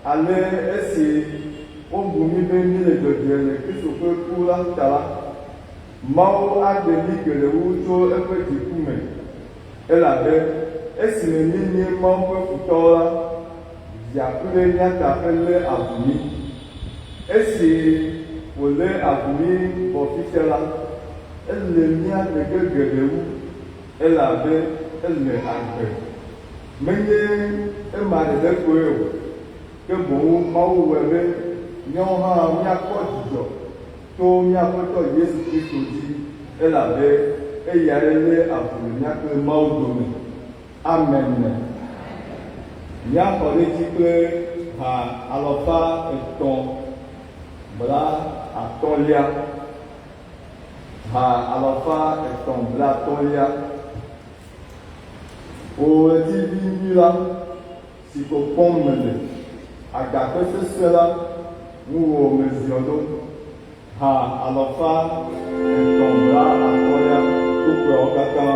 Ale esi wobu mí be míele dzɔdzɔe le Kristo ƒe ku la ta la, Mawu aɖe mí geɖe wu tso eƒe dziku me. Elabe esime míenye Mawu ƒe futɔwo la, Via ku ɖe mía ta helé avu mí. Esi wòlé avu mí vɔ fifia la, ele mía ɖe ge geɖe wu, elabe ele agbe. Menye ema ɖeɖe koe o, ke boŋ Mawu wɔe be míawo hã míakpɔ dzidzɔ to mía Aƒetɔ Yesu Kristo dzi, elabe eyae lé avu le mía kple Mawu dome. Amen. Míaxɔ ɖe edzi kple ha alafa etɔ̃ bla atɔ̃lia. Ha alafa etɔ̃ bla atɔ̃lia. Wò ɣletivi nyui la, si ko kpɔm mele, agakpe sesẽ la, ŋuwò meziɔ ɖo. Ha alafa etɔ̃ bla atɔ̃lia kpukpuiawo katã.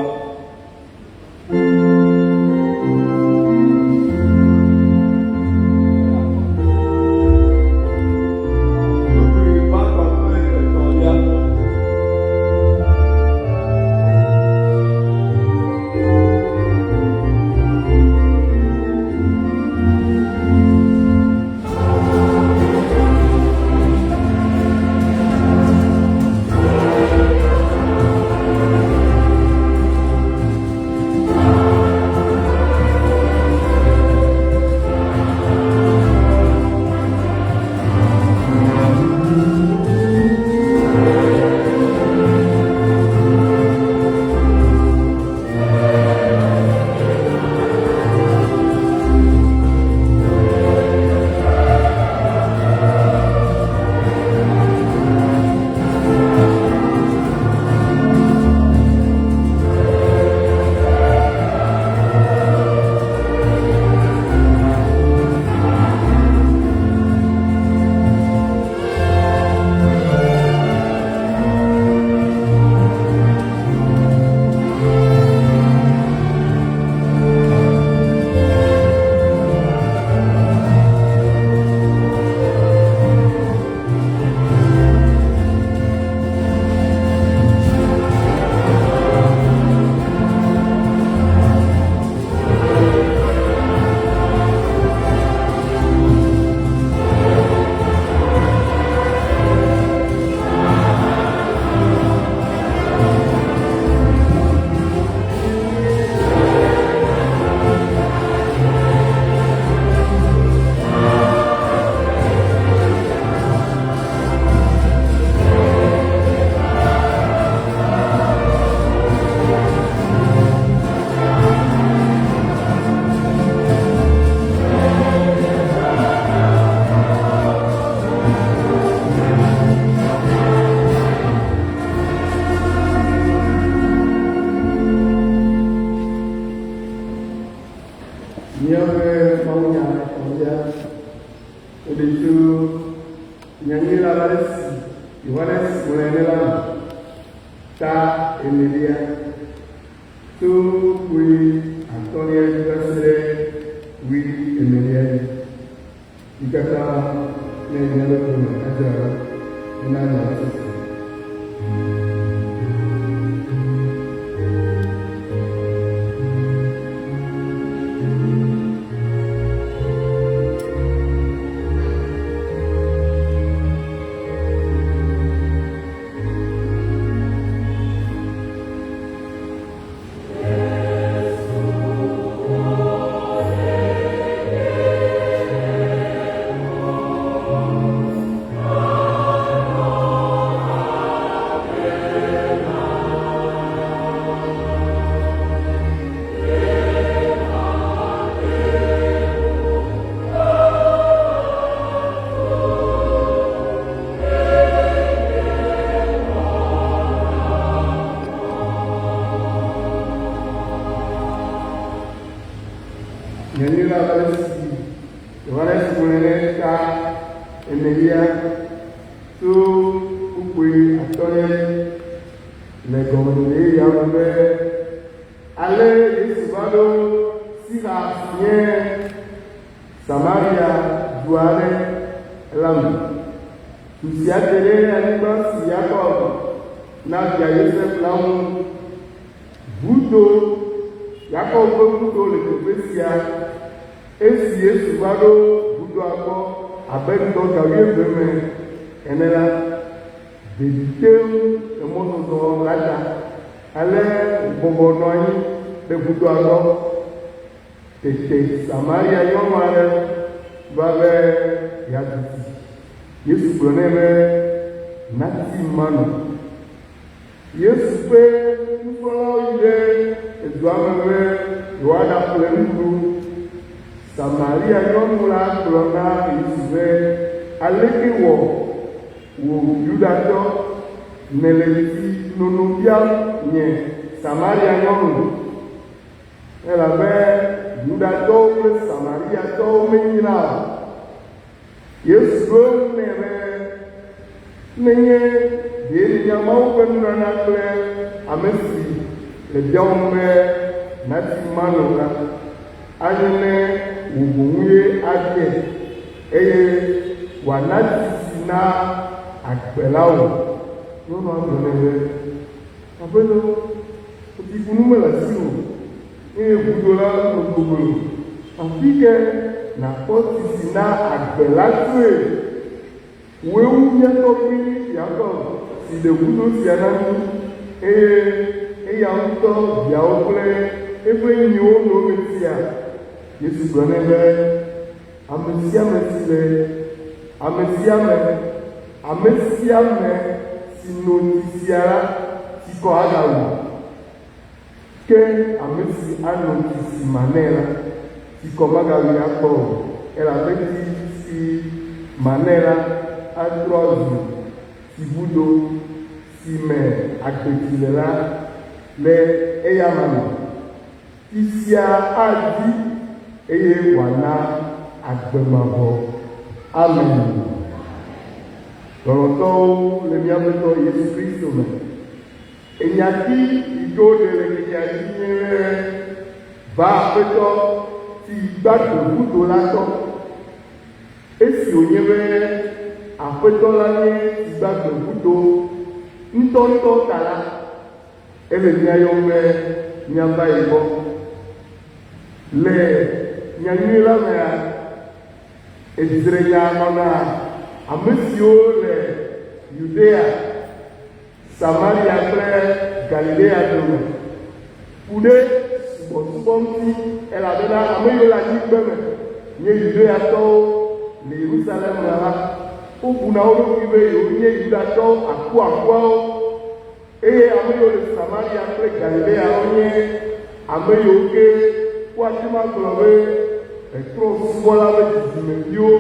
Kpukpui gbãtɔ kple etɔ̃lia. Míaƒe mawunya etɔ̃lia woɖe tso nyanyui la abe ale si Yohanes ŋlɔe ene la me, ta enelia, tso kpui atɔ̃lia dzi va se ɖe wui enelia dzi. Yi katã ne míaƒe ƒome adzra ɖo hena nya sese. abe ale si Yohanes ŋlɔe ɖe ta enelia tso kpukpui atɔ̃lia le gɔmeɖeɖe yeyea me be, Ale Yesu va ɖo Sixar si nye Samaria du aɖe la me. Du sia te ɖe anyigba si Yakob na via Yosef la ŋu. Vudo, Yakob ƒe vudo le teƒe sia. Esi Yesu va ɖo vudoa gbɔ abe ŋdɔ ga wuieve me ene la, ɖeɖi te ŋu le mɔzɔzɔ la ta, ale wòbɔbɔ nɔ anyi ɖe vudoa gbɔ. Tete Samaria nyɔnu aɖe va be yeadu tsi. Yesu gblɔ nɛ be, Na tsim mano. Yesu ƒe nusrɔ̃lawo yi ɖe edua me be yewoaɖaƒle nuɖuɖu. Samaria nyɔnu la gblɔ na Yesu be, Aleke wɔ wò Yudatɔ nèle tsi nono biam nye Samaria nyɔnu? Elabe Yudatɔwo kple Samariatɔwo menyina o. Yesu ɖo eŋu nɛ be, Nenye ɖe nènya Mawu ƒe nunana kple ame si le biawòm be nàtsi mano la, anye ne wò boŋue abiae, eye wòana tsi si naa agbe la wò. Nyɔnua gblɔ nɛ be, Aƒetɔ, tsikunu mele asiwò o, eye vudo la me goglo. Afi ke nàkpɔ tsi si na agbe la tsoe? Wòe wu mía tɔgbui Yakob si ɖe vudo sia na mí, eye eya ŋutɔ, viawo kple eƒe nyiwo no eme tsia? Yesu gblɔ nɛ be, Ame sia ame si le ame sia ame, ame sia ame si no tsi sia la, tsikɔ agawui. Ke ame si ano tsi si manɛ la, tsikɔ magawui akpɔ o, elabe tsi si manɛ la atrɔ azu tsivudo si me agbetsi le la le eyama me. Tsi sia adi eye wòana agbe mavɔ. Amen. Lɔlɔ̃tɔwo le mía Aƒetɔ Yesu Kristo me. Enyati yi ke woɖe le ŋkekea dzi nye be, Va Aƒetɔ si gbagbe vudo la tɔ. Esi wònye be Aƒetɔ la nye tsi gbagbe vudo ŋutɔŋutɔ ta la, ele mía yɔm be míava ye gbɔ. Le nyanyui la mea, edzre nya nɔna ame siwo le Yudea Samaria kple Galilea dome, ku ɖe subɔsubɔ ŋuti, elabena ame yiwo le anyigbe me nye Yudeatɔwo le Yerusalem la, wobuna wo ɖokui be yewonye Yudatɔwo akuakuawo, eye ame yiwo le Samaria kple Galilea wonye ame yiwo ke woate ŋu agblɔ be trɔ̃subɔla ƒe dzidzimeviwo.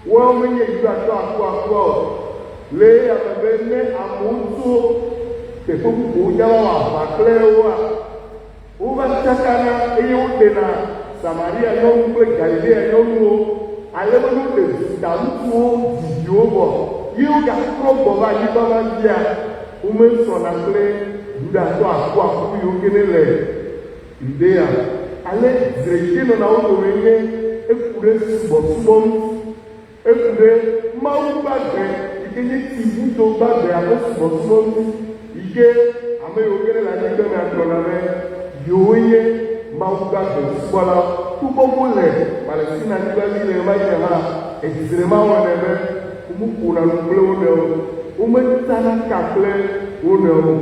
Woawo menye Yudatɔ akuakua o. Le eya me be ne amewo tso teƒe bubuwo dza va wɔ aʋa kple woa, wova tsakana eye woɖena Samaria nyɔnu kple Galilea nyɔnuwo ale be ne woɖe Zuda ŋutsuwo dzi viwo vɔ ye wogatrɔ gbɔ va anyigba ma dzia, womesɔna kple Yudatɔ akuaku yiwo ke ne le Yudea. Ale dzre yi ke nɔna wo dome nye eku ɖe subɔsubɔ ŋuti. Eku ɖe Mawu gbagbe yi ke nye tsi vudo gbagbea ƒe subɔsubɔ ŋuti yi ke ame yiwo ke ne le anyigba mea gblɔna be yewoe nye Mawu gbagbe subɔlawo. Togbɔ be wole Palestina nyigba dzi le ɣemaɣi me hã, edzre ma wɔnɛ be womeƒona nu kple wo nɔewo o, wometana ka kple wo nɔewo o.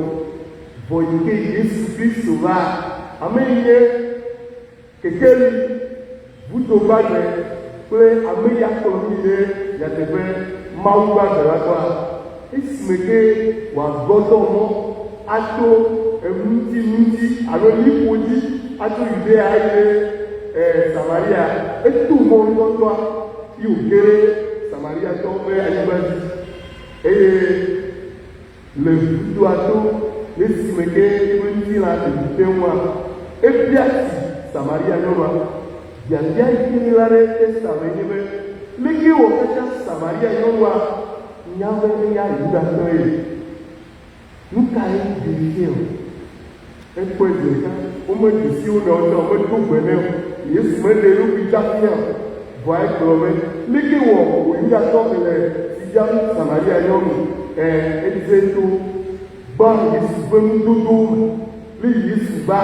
Vɔ yi ke Yesu Kristo va, ame yi nye Kekeli, vudo gbagbe kple ame ya kplɔ mí ɖe nyateƒe Mawu gbagbe la gbɔa, esime ke wòagbɔdɔ mɔ ato eŋuti ŋuti alo liƒo dzi atso Yudea ayi ɖe e Samaria. Eto mɔ ŋutɔŋutɔa yi wòge ɖe Samariatɔwo ƒe anyigba dzi eye Le vudoa to le esime ke eƒe ŋutilã ɖeɖi te ŋua, ebia tsi Samaria nyɔnua. Biabia yi ke ɣla ɖe Esta me nye be, Leke wɔ katã Samaria nyɔnua nya be eya Yudatɔe? Nu kae ɖee fiae o? Ekpɔe zi ɖeka, womedze si wo nɔewo tsã o, womedo gbe nɛ o, Yesu meɖe eɖokui tsã fia o. Vɔa egblɔ be, Leke wɔ wò Yudatɔ nèle tsi dzam Samaria nyɔnu? Ẽ, edze to gbã Yesu ƒe nudodowo me. Ne Yesu va,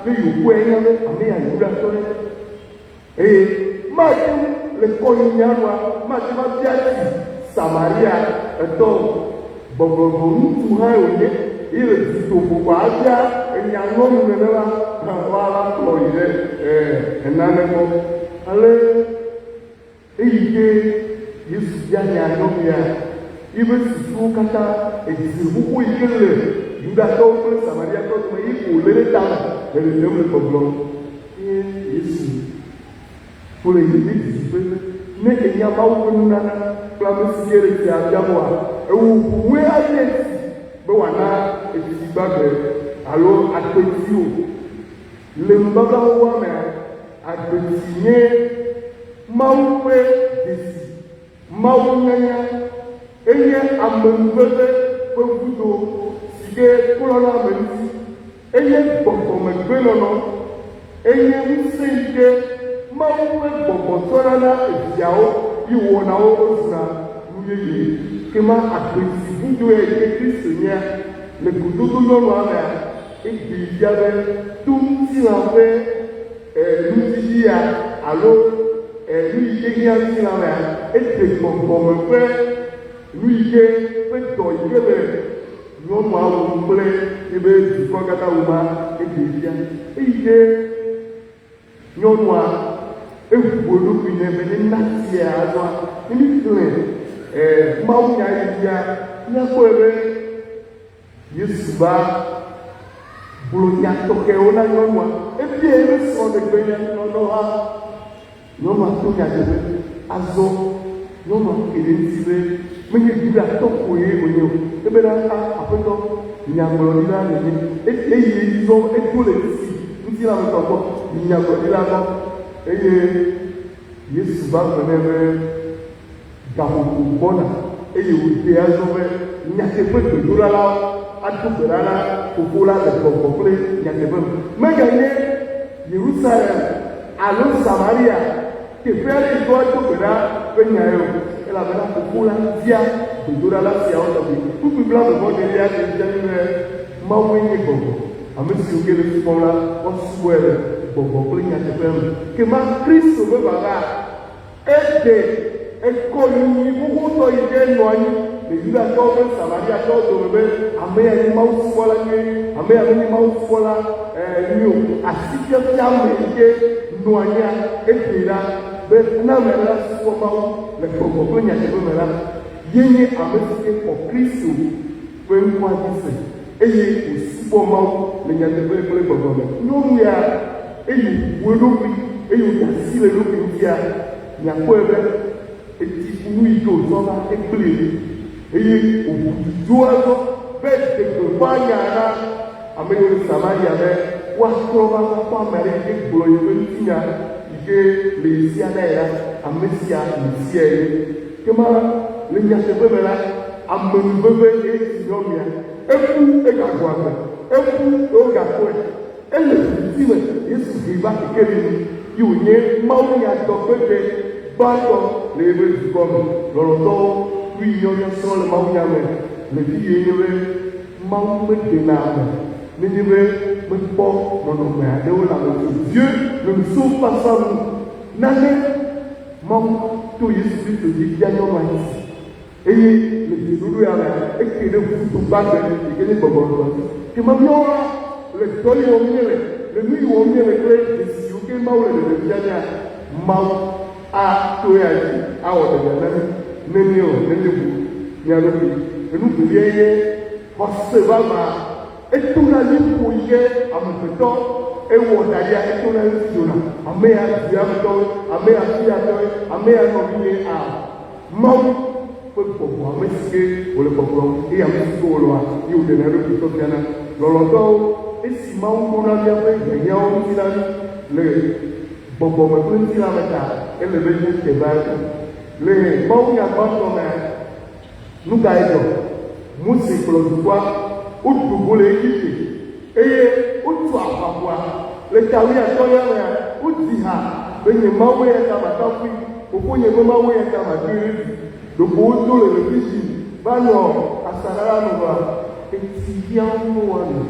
ne yewòkpɔe enya be ame ya Yudatɔe. Eye mate ŋu le kɔnyinyia nua, mate ŋu abia tsi Samaria etɔ o. Gbɔgblɔgbɔ ŋutsu hãe wònye, ye le dutoƒo kɔ abia enya nyɔnu nenema, woava kplɔ yi ɖe enane gbɔ. Ale eyi ke Yesu bia nya nyɔnu ya, yiƒe susuwo katã, edzi xoxo yi ke le Yudatɔwo kple Samariatɔwo dome ye wòlé ɖe tame le ɖeɖem le gbɔgblɔm. Eye Yesu ƒo le yi ɖe didiƒe be, Ne ènya Mawu ƒe nunana kple ame si ke le tsia biam oa, ewò ŋue anye esi be wòana etsi gbagbe alo agbetsi wò. Le nubabla xoxoa mea, agbetsi nye Mawu ƒe dzesi, Mawu nyanya. Enye amenuveve ƒe vudo si ke klɔna ame ŋuti. Enye gbɔgbɔmegbenɔnɔ. Enye ŋusẽ yi ke Mawu ƒe gbɔgbɔ tsɔna na eviawo yi wɔna wo wozuna nu yeye. Kema agbe si vudoe yi ke Kristo nyea le gododo nyɔnua mea, eɖee fia be to ŋutilã ƒe nudidi ya alo nu yi ke hiã ŋutilã mea, eɖe gbɔgbɔme ƒe nu yi ke ƒe dɔ yi ke le nyɔnua wum kple yibe dukɔ katã wuma, eɖee fia. Eyi ke nyɔnua eʋu eɖokui nɛ be nena tsia azɔa, ne míxlẽ mawunya yi dzia, míakpɔe be Yesu va gblɔ nya tɔxɛwo na nyɔnua. Ebia eƒe srɔ̃ɖegbenɔnɔ hã. Nyɔnua to nyateƒe. Azɔ nyɔnua ke ɖe eŋuti be menye Yudatɔ koe wònye o. Ebena, A, Aƒetɔ, nyagblɔɖila nènye. Eyi edzi zɔ edo le tsi ŋutilãmetɔ gbɔ yi nyagblɔɖila gbɔ. Eye Yesu va gblɔ nɛ be, Gaƒoƒo gbɔna, eye wòdee azɔ be nyateƒe gbedoɖa la ado gbe ɖa na Fofo la le gbɔgbɔ kple nyateƒe me. Meganye Yerusalem alo Samaria teƒe aɖe yi ke woado gbe ɖa ƒe nyae o, elabena Fofo la dia gbedoɖala siawo tɔgbi. Kpukpui blaeve-vɔ-enelia ɖee fia mí be Mawue nye gbɔgbɔ. Ame siwo ke le esubɔm la, woasubɔe le gbɔgbɔ kple nyateƒe me. Ke ma Kristo ƒe vava Eɖe ekɔnyinyi xoxotɔ yi ke nɔ anyi le Yudatɔwo kple Samariatɔwo dome be ame ya nye Mawu subɔla nyui, ame ya menye Mawu subɔla nyui o. Asifiafiame yi ke nɔ anyia, eɖee ɖa be ne ame aɖe la subɔ Mawu le gbɔgbɔ kple nyateƒe me la, ye nye ame si ke xɔ Kristo ƒe ŋkɔa dzi se eye wòsubɔ Mawu le nyateƒe kple gbɔgbɔ me. Nyɔnu ya, eyi wòbu eɖokui eye wòɖe asi le eɖokui ŋutia, miakpɔe be etsi ku nu yi ke wòtsɔ va egblẽe ɖi eye wòʋu du dzo azɔ be ɖe gbeƒã nya na ame yiwo le Samaria be woatrɔ va va kpɔ ame aɖe yi ke gblɔ yeƒe ŋutinya yi ke le ye sia na ye la, ame sia Mesia ye. Ke ma le nyateƒe me la, amenuveve ye si nyɔnu ya. Eku, egagbɔ agbe. Eku, eye wogafɔe. Ele viviti me, Yesu hee va kekeli nu, yi wònye mawunyadɔgbedɛ gbãtɔ le yeƒe dukɔ me. Lɔlɔ̃tɔwo, nu yi míawo míasrɔ̃ le mawunya me le fiye nye be, Mawu meɖena ame nenye be mekpɔ nɔnɔme aɖewo le ame ŋu o. Dieu ne nous sauve pas sans nous. Nane Mawu to Yesu Kristo dzi fia nyɔnua dzi eye le dzeɖoɖo ya mea, eke ɖe vudo gbagbe yi ke nye gbɔgbɔ nɔnɔ dzi. Ke ma míawo la, le dɔ yi wɔm míele, le nu yi wɔm míele kple dzesi yiwo ke Mawu le ɖeɖem fia mía, Mawu ato eya dzi awɔ ɖeɖe na mí ne míewɔ, ne míebu mía ɖokui. Enu veviae nye xɔse vavã. Etona liƒo yi ke amegbetɔ ewɔ da ɖia, etona eŋuti dzona. Ame ya dua me tɔwoe, ame ya fiya tɔwoe, ame ya nɔvinye a. Mawu ƒe gbɔgbɔ, ame si ke wòle gbɔgblɔm eye ame si ke wòlɔ̃a ye wòɖena eɖokui tsɔ fiana. Lɔlɔ̃tɔwo, esi Mawu ɖona míaƒe hiahiãwo ŋuti na mí le. Gbɔgbɔme kple ŋutilãme ta ele be míate va egbɔ. Le mawunya gbãtɔ mea, nu kae dzɔ? Mose kplɔ dukɔa wodo go le Egipte eye wotso aʋaʋua. Le ta wuiatɔ̃lia mea, wodzi ha be, Nye Mawu eya ta makafui, Fofonye ƒe Mawu eya ta madoe ɖe dzi. Ɖeko wodo le Refidim va nɔ asaɖa la me vɔa, etsi hiã wo be woano.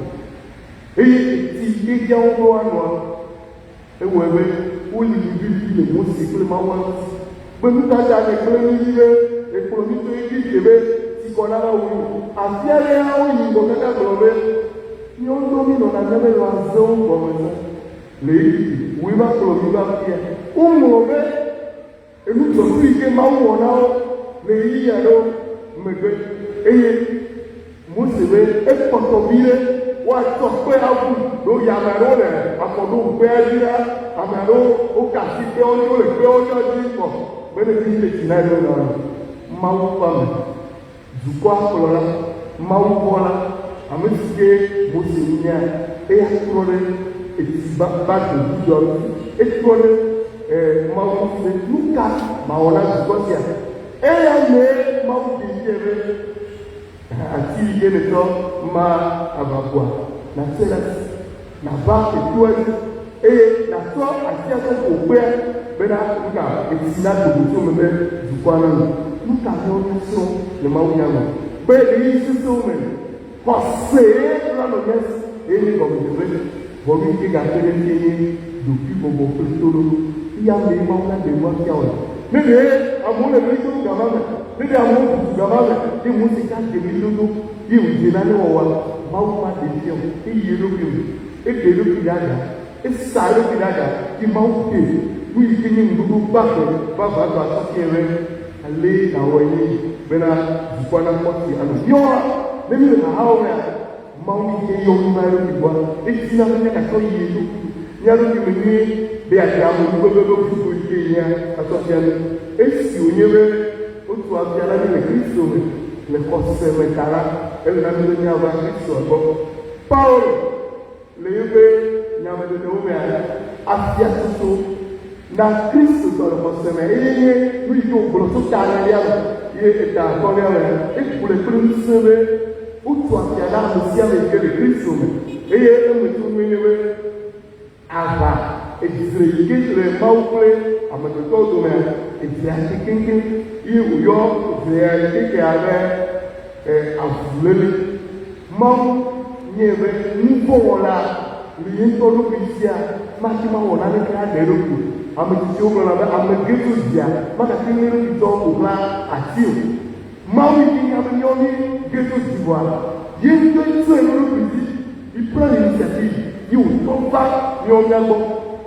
Eye etsi ke hiã wo be woanoa, Ewɔe be woli liʋiliʋi le Mose kple Mawua ŋuti be, Nu ka ta nègblẽ mí ɖi be nèkplɔ mí to Egipte be tsikɔ nava wu mí? Afi aɖe hã woyi ŋgɔ kaka gblɔ be, Míawo ŋutɔ míenɔna míaƒe lãzewo gɔme zã le Egipte, wòe va kplɔ mí va afia. Woŋlɔ be enu dzɔtsu yi ke Mawu wɔ na wo le ɣeyiɣi aɖewo megbe, eye Mose be ekpɔtɔ viɖe woatsɔ kpe aƒu ɖo yi ame aɖewo le afɔ ɖom kpea dzi la, ame aɖewo woka asi kpeawo dzi, wole kpeawo tsɔ dzi kpɔ be ne dzi teti na yewo na Mawu ƒe ame, dukɔa kplɔla, Mawu vɔ̃la, ame si ke Mose nyea, eya trɔ ɖe etsi ba ba do dzudzɔa ŋuti, etrɔ ɖe e Mawu ŋuti be nu ka mawɔ na dukɔ sia? Eya mee Mawu ɖee fiae be ati yi ke nètsɔ ma aʋaʋua, nàtsɔe ɖe asi, nàva etoa dzi, eye nàtsɔ atia tsɔ ƒo kpea bena nuka etsi nado go tso eme be dukɔa nano. Nuka míawo míasrɔ̃ le mawunya me? Be ɣeyiɣi sesẽwo me xɔsee la nɔ mía si eye nye gɔmedze be vɔ nu yi ke gakpe ɖe eŋutie nye ɖokuibɔbɔ kple toɖoɖo. Eya mee Mawu naɖe nu afia wò le. Ne ɖe amewo le ɣli dom gama me, ne ɖe amewo bubu gama me, ye Mose ka dze ɣlidodo, ye wòdze nane wɔwɔa, Mawu maɖee fia o. Eyi eɖokui me, eɖe eɖokui ɖe aga, esa eɖokui ɖe aga, ye Mawu ɖe nu yi ke nye ŋuɖoɖo gbãtɔ vavãtɔ atsɔ fiae be, Alee nàwɔe nye yi, bena dukɔa nakpɔ tsi ano. Míawo hã, ne míele xaxawo mea, Mawu yi ke yɔ mí va eɖokui gbɔa, edina be míagatsɔ yi eɖokui mía ɖokui me nyuie be yeaɖe amenuveve ƒe vudo yi ke hiã atsɔ fia mí. Esi wònye be wotu afia na mí le Kristo me le xɔse me ta la, ele na mí be míava Kristoa gbɔ. Paulo le eƒe nyameɖeɖewo mea, afiatsotso na Kristotɔ le xɔse me eye nye nu yi ke wògblɔ tso ta enelia me ye eta atɔ̃lia mea, egblɔe kple ŋusẽ be wotu afia na ame sia ame yi ke le Kristo me eye emetsonue nye be aʋa edzre yi ke le Mawu kple amegbetɔwo domea, edzrea te keŋkeŋ ye wòyɔ dzrea yi ke ke abe avuléle. Mawu nyae be nuvɔ̃wɔla le ye ŋutɔ ɖokui sia mate ŋu awɔ naneke aɖe eɖokui o. Ame tsitsiwo gblɔna be ame ge tso dzia magate ŋu eɖokui tsɔ ƒo xlã ati o. Mawu yi ke nya be míawo mí ge tso dzi vɔa, ye ŋutɔe tsɔe ɖo eɖokui dzi. He prend l'initiative ye wòtrɔ va míawo mía gbɔ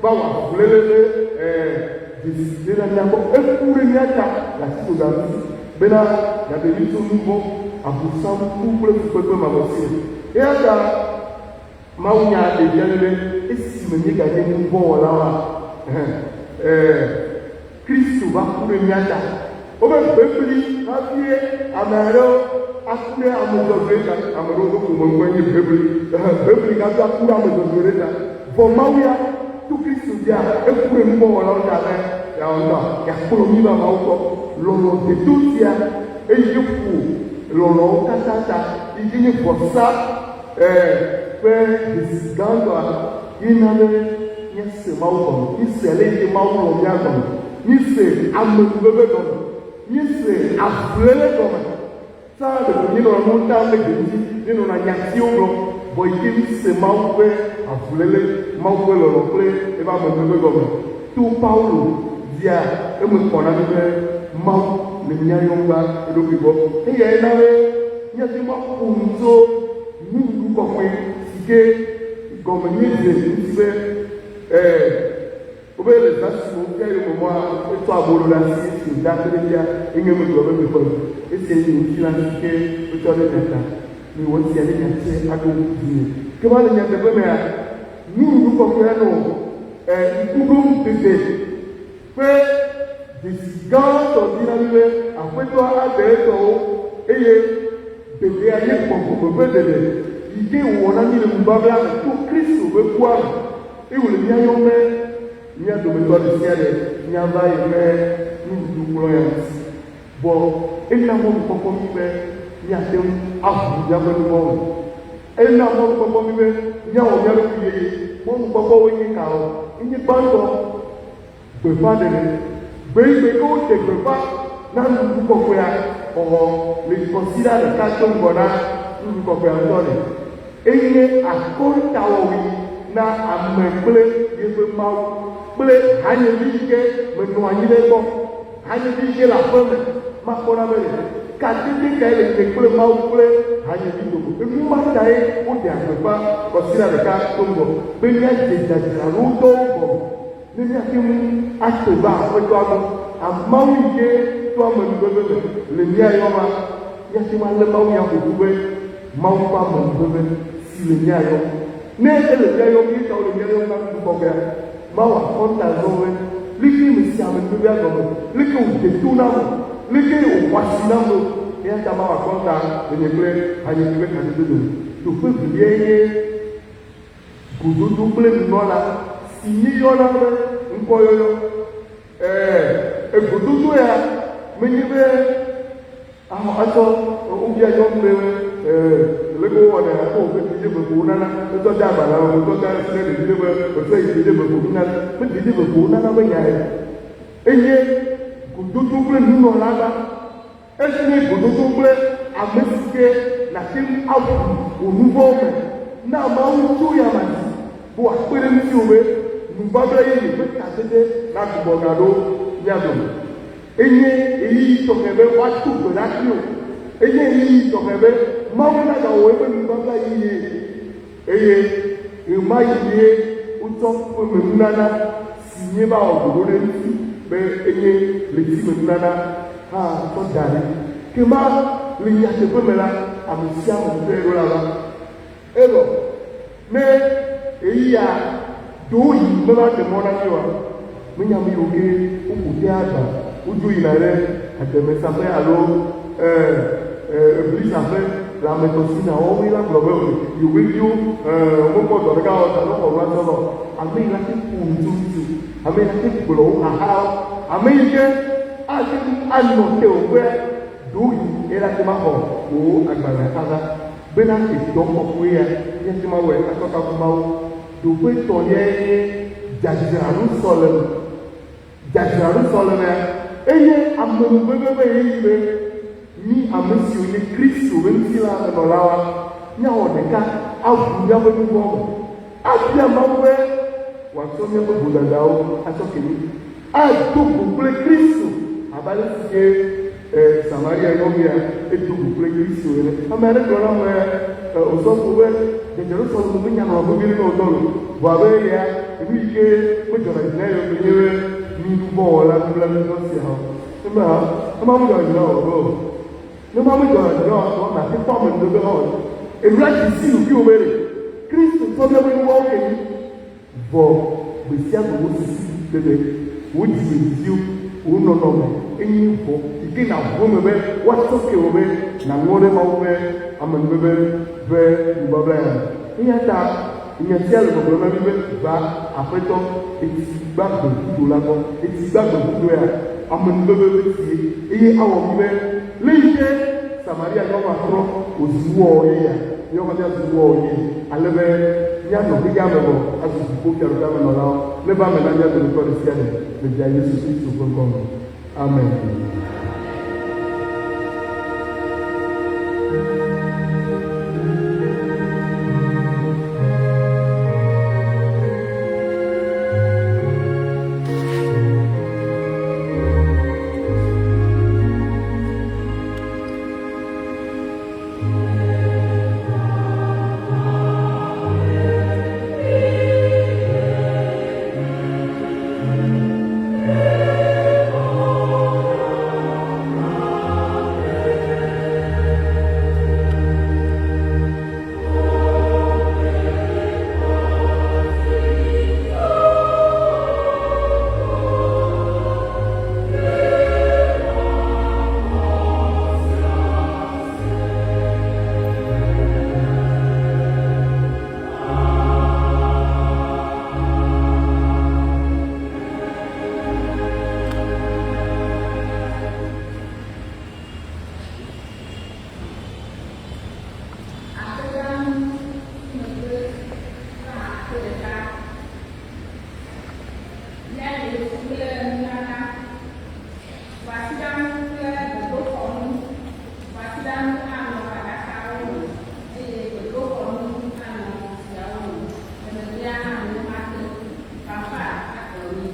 va wɔ avuléle ƒe dzesi ɖe na mía gbɔ. Eku ɖe mía ta le atitsoga ŋuti bena yeaɖe mí tso nuvɔ̃, Abosam, ku kple fukpekpe mavɔ si me. Eya ta mawunya ɖe fia mí be esime míeganye nuvɔ̃wɔlawoa, Kristo va ku ɖe mía ta. Wobe bebli hafie ame aɖewo aku ɖe ame dzɔdzɔe ta. Ame ɖewo ƒe ƒome ŋkɔe nye bebli. Ehe, bebli gado aku ɖe ame dzɔdzɔe ɖe ta. Vɔ Mawu ya, to Kristo dzia, eku ɖe nuvɔ̃wɔlawo ta be yeawɔ nuka? Yeakplɔ mí va Mawu gbɔ. Lɔlɔ̃ deto sia, eyi ke ƒo lɔlɔ̃wo katã ta, yi ke nye vɔsa e ƒe dzesi gãtɔa, ye na be míase Mawu gɔme. Míse ale yi ke Mawu lɔ̃ mía gɔme. Míese amenuveve gɔme. Míese avuléle gɔme. Tsã ɖeko míenɔna nuwo tam ɖe gli ŋuti, míenɔna nyatiwo gblɔm, vɔ yi ke míse Mawu ƒe avuléle, Mawu ƒe lɔlɔ̃ kple eƒe amenuveve gɔme to Paulo dzia, eme kɔ na mí be Mawu le mía yɔm va eɖokui gbɔ. Eyae na be míate ŋu aƒo nu tso nuɖuɖu kɔkɔe si ke gɔme míedze ŋuti be, Ɛ̃, Wobe le zã si me wofia yome mɔa, etsɔ abolo ɖe asi esi wòda akpe ɖe edzia, eŋe eme gblɔ be, Mixɔe, esia nye nye ŋutilã si ke wotsɔ ɖe mia ta. Miwɔ esia ne miatsɔe aɖo ŋku dzinye. Ke va le nyateƒe mea, nuɖuɖu kɔkɔea nɔ e ŋku ɖom tete ƒe dzesi gãtɔ dzi na mí be Aƒetɔa aɖe etɔwo eye ɖeɖea nye gbɔgbɔme ƒe ɖeɖe yi ke wòwɔ na mí le nubabla me to Kristo ƒe kua me. Eye wòle mía yɔm be mía dometɔ ɖe sia ɖe míava yeƒe nuɖuɖukplɔ̃ ya ŋuti. Vɔ ena mɔnukpɔkpɔ mí be míate ŋu aʋu míaƒe nu vɔ̃wo me. Ena mɔnukpɔkpɔ mí be míawɔ mía ɖokui yeye. Mɔnukpɔkpɔwoe nye kawo? Enye gbãtɔ, gbeƒãɖeɖe. Gbeyigbe ke woɖe gbeƒã na nuɖuɖu kɔkɔea xɔxɔ le kɔsiɖa ɖeka do ŋgɔ na nuɖuɖu kɔkɔea ŋutɔ ɖe, enye akɔntawɔwui na ame kple yeƒe Mawu kple hanyevi yi ke menɔ anyi ɖe egbɔ. Hanyevi yi ke le aƒe me makpɔ ɖa be ɖe kadede kae le nye kple Mawu kple hanyevi dome. Enu ma tae woɖea gbeƒã kɔsiɖa ɖeka do ŋgɔ be míadze dzadzraɖodɔwo gɔme. Ne míate ŋu ato va Aƒetɔa gbɔ, Mawu yi ke to amenuveve me le mía yɔma, míate ŋu alé mawunya ƒoƒu be Mawu ƒe amenuveve si le mía yɔm. Ne ele mía yɔm, ye ta wole mía yɔm na nuɖuɖu kɔkɔea, mawɔ akɔnta zɔ be, Leke mese amenuvevea gɔme? Leke wòde to nam o? Leke wòxɔ asi nam ɖo? Eya ta mawɔ akɔnta le nye kple hanyevi ƒe kadodo dome. Ɖoƒe eveliae nye. Gododo kple nunɔla si míeyɔna be ŋkɔyɔyɔ. Ɛɛ, egododo ya menye be axɔ atsɔ wobia nyɔnu ɖe be ɛɛ leke wowɔnɛ hafi wòƒe didi eve ko wonana etsɔ de agbalẽ me etsɔ de asi ne ɖevi ɖe be wòtsɔ yi didi eve ko nunana. Me didi eve ko wonana be nyae. Enye gododo kple nunɔla la. Enye gododo kple ame si ke nàte ŋu aʋu wò nu vɔ̃wo me na Mawu tso ya ma dzi be wòakpe ɖe ŋutiwò be nubabla yeye ƒe kadede nagbugbɔ gaɖo mía dome. Enye ɣeyiɣi tɔxɛ be woado gbe ɖa kpli wò. Enye ɣeyiɣi tɔxɛ be Mawu nagawɔ eƒe nubabla yeyee. Eye ɣemaɣi ye wotsɔ ƒemenunana si míeva wɔ ɖoɖo ɖe eŋuti be enye ɣletimenunana hã tsɔ da ɖi. Ke ma le nyateƒe me la, ame sia ame ŋutɔe ɖo la va. Evɔ ne ɣeyiɣia ɖewoɣi meva ɖe mɔ na mí oa, menye ame yiwo ke woƒo tea gbã wodzo yina ɖe ademesaƒe alo eblisaƒe le ame tɔ si na woawoe la gblɔ be yewoe viwo womekpɔ dɔ ɖeka wɔ ta ne woxɔ nua tsɔ nɔ. Ame yi la te ƒo nu tso ŋutiwò, ame yi la te gblɔ wò xaxawo, ame yi ke ate ŋu anɔ tewòƒe ɖewoɣi eye la te ma xɔ wò agbalẽ ava bena edɔ kɔkɔe ya míate ŋu awɔe atsɔ kafu Mawu. Ɖoƒe etɔ̃liae nye dzadzraɖosɔleme. Dzadzraɖosɔlemea enye amenuveve ƒe ɣeyiɣi be mí ame siwo nye Kristo ƒe ŋutilãmenɔlawoa míawɔ ɖeka aʋu míaƒe nu vɔ̃wo me, abia Mawu be wòatsɔ míaƒe vodadawo atsɔ ke mí, ado go kple Kristo abe ale si ke Samaria nyɔnua edo go kple Kristo ene. Ame aɖe gblɔ nam be osɔfo be dzadzraɖosɔleme menya nɔa vevi ɖe ne wòdɔ lo. Vɔ abe eya enu yi ke medzɔna dzi na ye o nye be mi nuvɔ̃wɔla nublanuitɔ siawo. Ema ema medzɔna dzi na wò o. Ne ema medzɔna dzi na wò o nàte kpɔ amenuveve hã o. Èɖoa dzi si ɖokuiwò be ɖe Kristo tsɔ míaƒe nuvɔ̃wo ke mí. Vɔ gbe sia gbe wò susu dede, wò dzimedidiwo, wò nɔnɔme enye vɔ yi ke nàʋu eme be woatsɔ ke wò be nàŋɔ ɖe Mawu ƒe amenuveve ƒe nubabla ya me. Eya ta nya sia le gbɔgblɔm na mí be, Va, Aƒetɔ, etsi gbagbe vudo la gbɔ. Etsi gbagbe vudo ya, amenuveve ƒe tsie, eye awɔ mí be le yi ke Samaria nyɔnua trɔ wòzu nuwɔwɔ yeyea, míawo hã míazu nuwɔwɔ yeye, ale be míanɔ xexea me vɔ azu dziƒofiaɖuƒea me nɔlawo. Neva eme na mía dometɔ ɖe sia ɖe le Via Yesu Kristo ƒe ŋkɔ me. Amen. Kwasiɖanu kple gbedoxɔnu. Kwasiɖanu anɔ aɖakawo me eye gbedoxɔnu anɔ kusiawo me. Evelia hã nenema ke. Fafa akplɔ mí.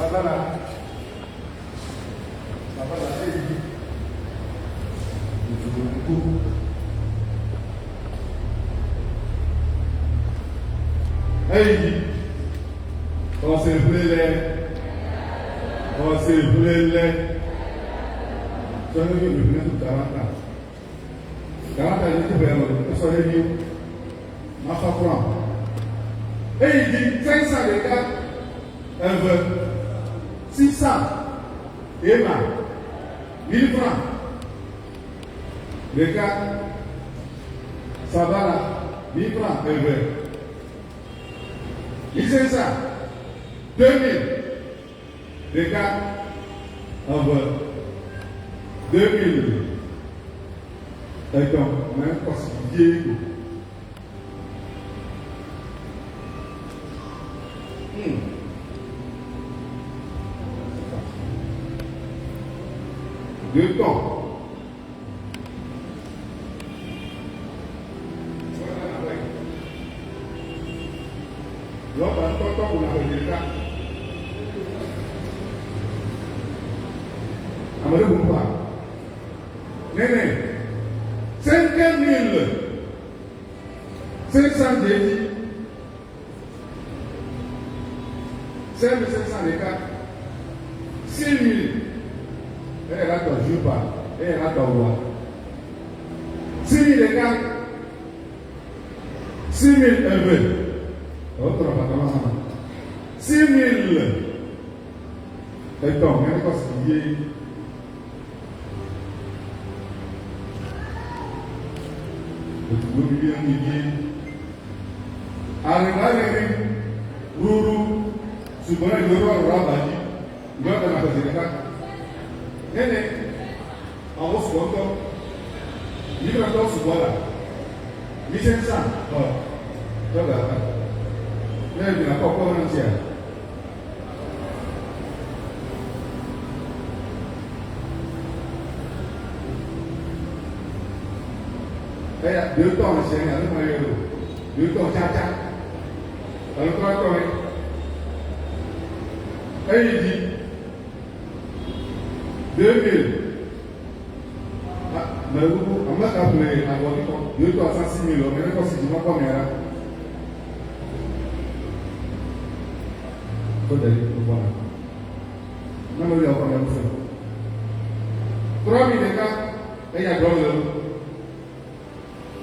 Sabala. Sabala eyi. Ìdùnnú. Eyi. Kɔseflele. Kɔseflele. Sọ́ni yóò dùn ní kàrántà. Kàrántà yìí ti bẹ̀rẹ̀ lọ, ó sọ yẹn ní Mafa kura. Eyi di 500 ɖeka, eve, 600, ema, 1000 francs. Ɖeka, sabala, 1000 francs, eve. 1500, 2000, ɖeka, eve, 2000. Etɔ̃, mɛ kɔsi vie ko. Deux temps. Lọ́ba tọ́tọ́ kò náà lè ká. Àmọ́lé kò ń pa. Nẹ́nẹ̀, 5500 dédi. 5500 ɖeka. 6000. Eye la tɔ jupa, eye la tɔ wa. 6000 ɖeka. 6000 eve. O trɔ patama hã. 6000. Etɔ̃, mɛ kɔ si ye. Òtùgbò bíbí ń yé. Àrìnláyèrè rúrú ṣùgbọ́n ìlú ọ̀rọ̀ àbájí ìgbà kan àtọ̀sí nìka. Nẹ́nẹ̀ àwọn sùgbọ́n yìí kan tó ṣùgbọ́n là ní sẹ́ńsà ọ̀ tọ́gà lẹ́yìn ìgbà kọ́kọ́ náà ti à. Ẹ̀yà deux tons ṣe ní àlùmọ̀ yẹn o deux tons tíátá àlùkò ẹ̀kọ́ rẹ̀ ẹ̀yìn di 2000 mɛ gbogbo ame ka ƒle avɔ kíkɔ deux tons cent 6000 ɔ mɛ ne kɔ si dzi mɔkɔ mi ara tó dẹ̀ tó bọ̀ náà ne me yɔ kɔ mɛ fɛ 3000 ɖeka eya dɔ le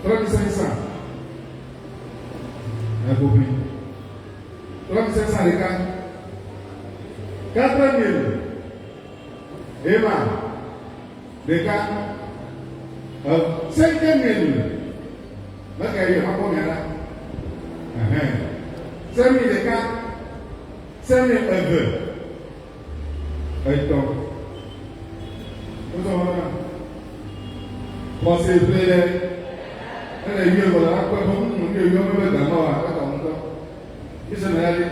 3500 ɛkopli 3500 ɖeka 4000 ema ɖeka 5000 mɛkɛ yɛ makɔ mi ara ɛhɛn 5000 ɖeka 5000 eve etɔ̃ wosɔ wɔn na kɔsi ƒle lɛ ɛnɛ yie wɔ la akpɛ fún mu ní eyi ɔmɛ bɛ gama wa kaka ŋutɔ bisɛ na yali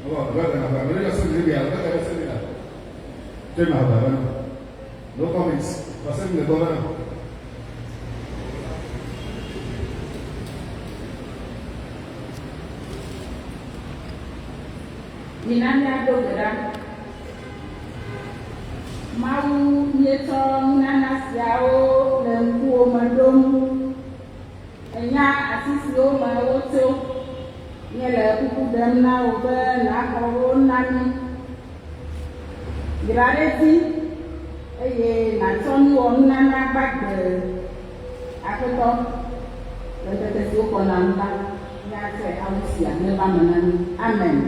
ɔbɛ ɔbɛ gana ba mɛ ne ka sɛbi bi ala kaka sɛbi la tɛ na ba bɛ no comments parce que ne bɔ bɛ na. Mina míado gbe ɖa. Mawu míetsɔ nunana siawo le ŋkuwò me ɖom. Enya asi siwo me wotso. Míele kuku ɖem na wò be nàxɔ wo na mí. Yra ɖe dzi eye nàtsɔ mí wɔ nunana gbagbe. Aƒetɔ, le ŋkeke siwo gbɔna ŋu la, míatsɔe awu sia neva me na mí. Amen.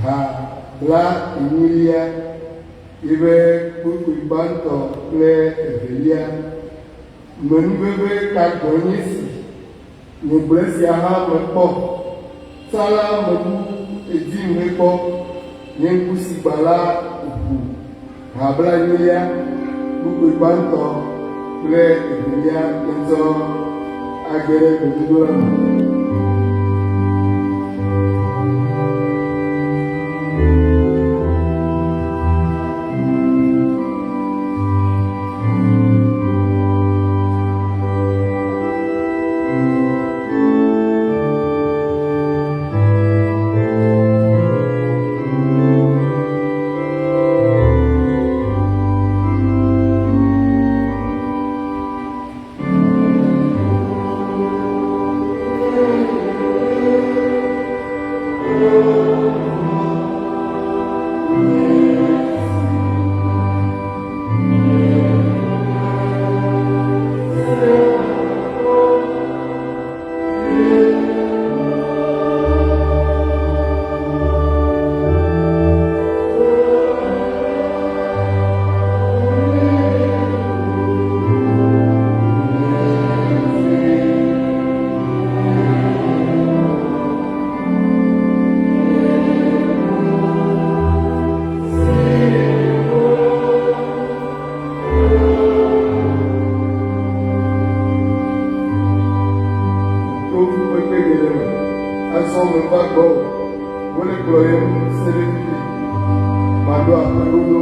Ha bla enyilia yiƒe kpukpui gbãtɔ kple evelia. Menuveve ka gbɔ nye si nye gblẽ sia hã mekpɔ. Tsã la mebu edzi mekpɔ. Nye ŋku si gbã la ʋu. Ha bla enyilia kpukpui gbãtɔ kple evelia metsɔ age ɖe gbedodoɖa me. ɖem se ɖe fifi. Maɖo aƒe ɖoɖo.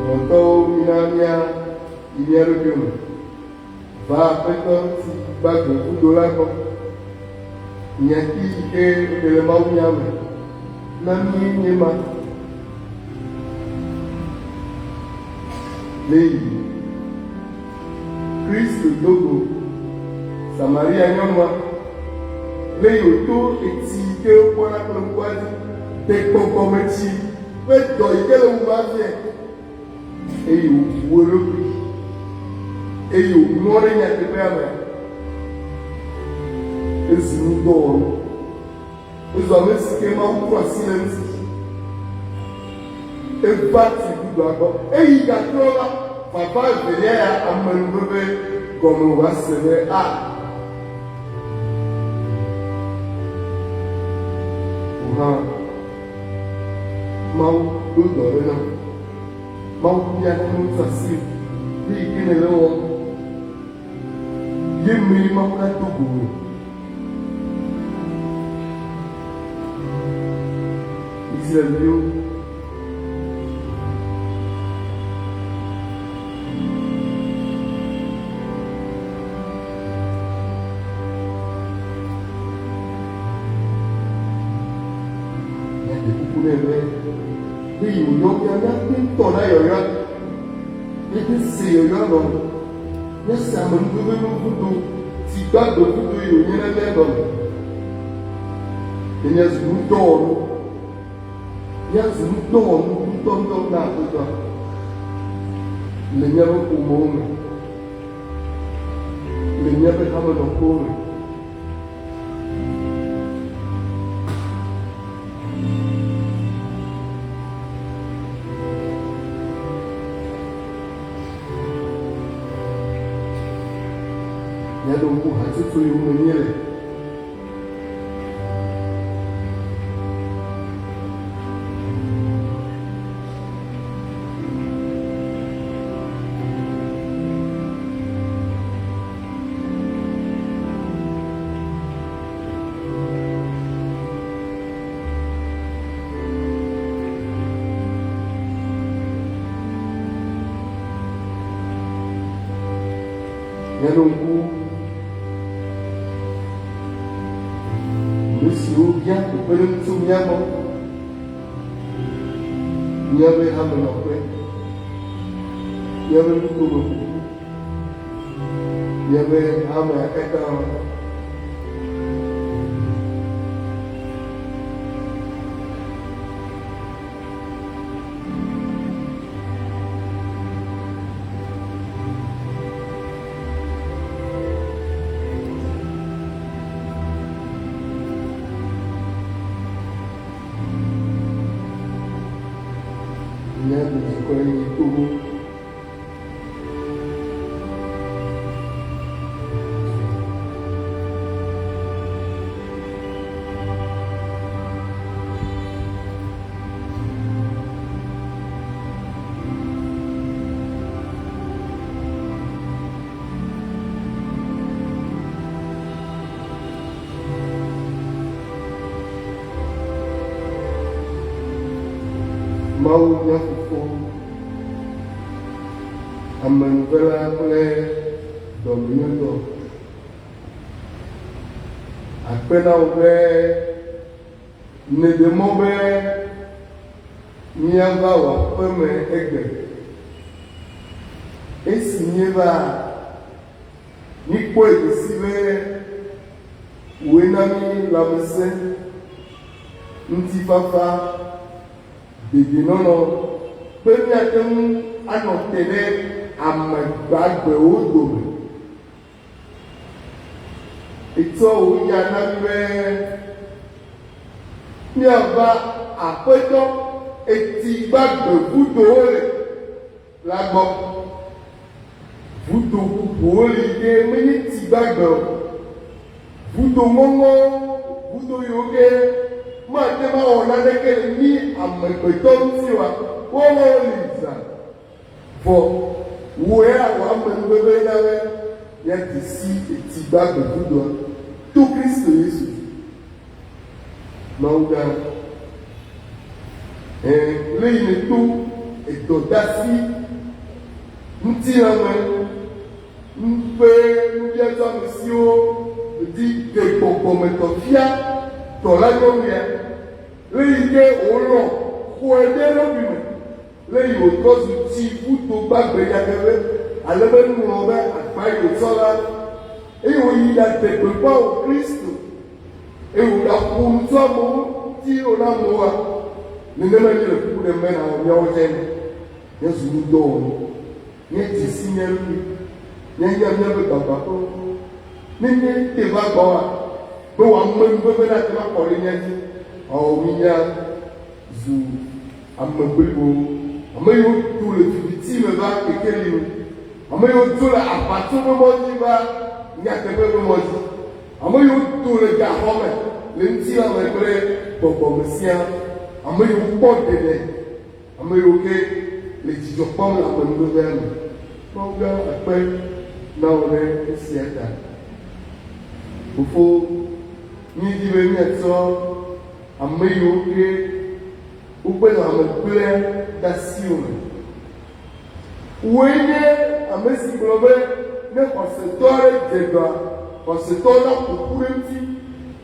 Lɔlɔ̃tɔwo, mina mía yi mía ɖokuiwo me. Va Aƒetɔ si gbagbe vudo la gbɔ. Nyati yi ke woɖe le mawunya me na míe nye ma. Leyi. Kristo do go Samaria nyɔnua. Leyi wòto etsi yi ke wokpɔna kple ŋkua dzi de gbɔgbɔmetsi ƒe dɔ yi ke le wum hafiɛ. Eye wòbu eɖokui, eye wòmlɔ ɖe nyateƒea me. Ezu nudɔwɔnu. Ezu ame si ke Mawu trɔ asi le eŋuti. Eva tsi vudoa gbɔ. Eyi gatrɔ la, vava evelia ya amenuveve gɔme wòva se be a. Wò hã, Mawu ɖo dɔ ɖe na wò. Mawu bia nane wò tso asiwò. Nu yi ke nèle ewɔm ye mee Mawu nado go wò. Israelviwo Míaɖe kuku nɛ be, be yewoyɔ mía, míate ŋu tɔ na yɔyɔa, míate ŋu se yɔyɔa gɔme, míase amenuveve ƒe vudo si gbagbe vudo yi wònye na mía gɔme, be míazu nudɔwɔnu, míazu nudɔwɔnu ŋutɔŋutɔ na Aƒetɔa le míaƒe ƒomewo me, le míaƒe hamenɔƒewo me. Míaɖo ŋku hatsotso yiwo me míele. Míaɖo ŋku nu siwo bia kpekpeɖeŋu tso mía gbɔ, míaƒe hamenɔƒe, míaƒe nutomeƒoƒu, Míaƒe hamea katã. Míaƒe dukɔe nye Togo. Mawu mía Fofo. Amenuvela kple dɔmenyotɔ. Akpe na wò be nèɖe mɔ be míava wò aƒeme egbe. Esi míeva, míkpɔe dze si be wòe na mí lãmesẽ, ŋutifafa, dedienɔnɔ be míate ŋu anɔ te ɖe ame gbagbewo dome. Etsɔ wò nya na mí be míava Aƒetɔ etsi gbagbe vudowo le la gbɔ. Vudo bubuwo li ke menye tsi gbagbe o. Vudo ŋɔŋɔwo, vudo yiwo ke mate ŋu awɔ naneke le mí amegbetɔ ŋuti oa, woawo hã woli zã. Vɔ wò ya wò amenuveve na be míadze si etsi gbagbe vudoa to Kristo Yesu dzi. Mawu gã, ẽ, le yi nèto edɔdasi ŋutilãme ƒe nubiadoamesiwo dzi ɖe gbɔgbɔmetɔ fia dɔlanyɔnuya, le yi ke wòlɔ̃ xɔe ɖe eɖokui me. Le yi wòtrɔ zu tsi ƒuto gbagbe nyateƒe, ale be nuŋlɔ be agba yi wòtsɔ la, eye wòyi ɖade gbeƒã wò Kristo, eye wòɖaƒo nu tso amewo ŋuti wòna amewoa, nenemae míele kuku ɖem be nàwɔ míawo tsɛ nɛ. Míazu nudɔwɔnu, míadze si mía ɖokui, míanya míaƒe gbagbãƒewo. Ne míete va gbɔwòa, be wò amenuveve nate ŋu akɔ ɖe mía dzi, awɔ mí míazu Ame blibowo, ame yiwo do le viviti me va kekeli nu, ame yiwo do le aʋatso ƒe mɔ dzi va nyateƒe ƒe mɔ dzi, ame yiwo do le gaxɔ me le ŋutilã me kple gbɔgbɔ me siaa, ame yiwo kpɔ ɖeɖe, ame yiwo ke le dzidzɔ kpɔm le amenuvevea me. Mawu gã akpe na wò ɖe esia ta. Fofo, míedi be míatsɔ ame yiwo ke woƒe lãme gblẽ ɖe asiwò me. Wòe nye ame si gblɔ be ne xɔsetɔ aɖe dze dɔa, xɔsetɔwo naƒo ƒu ɖe eŋuti.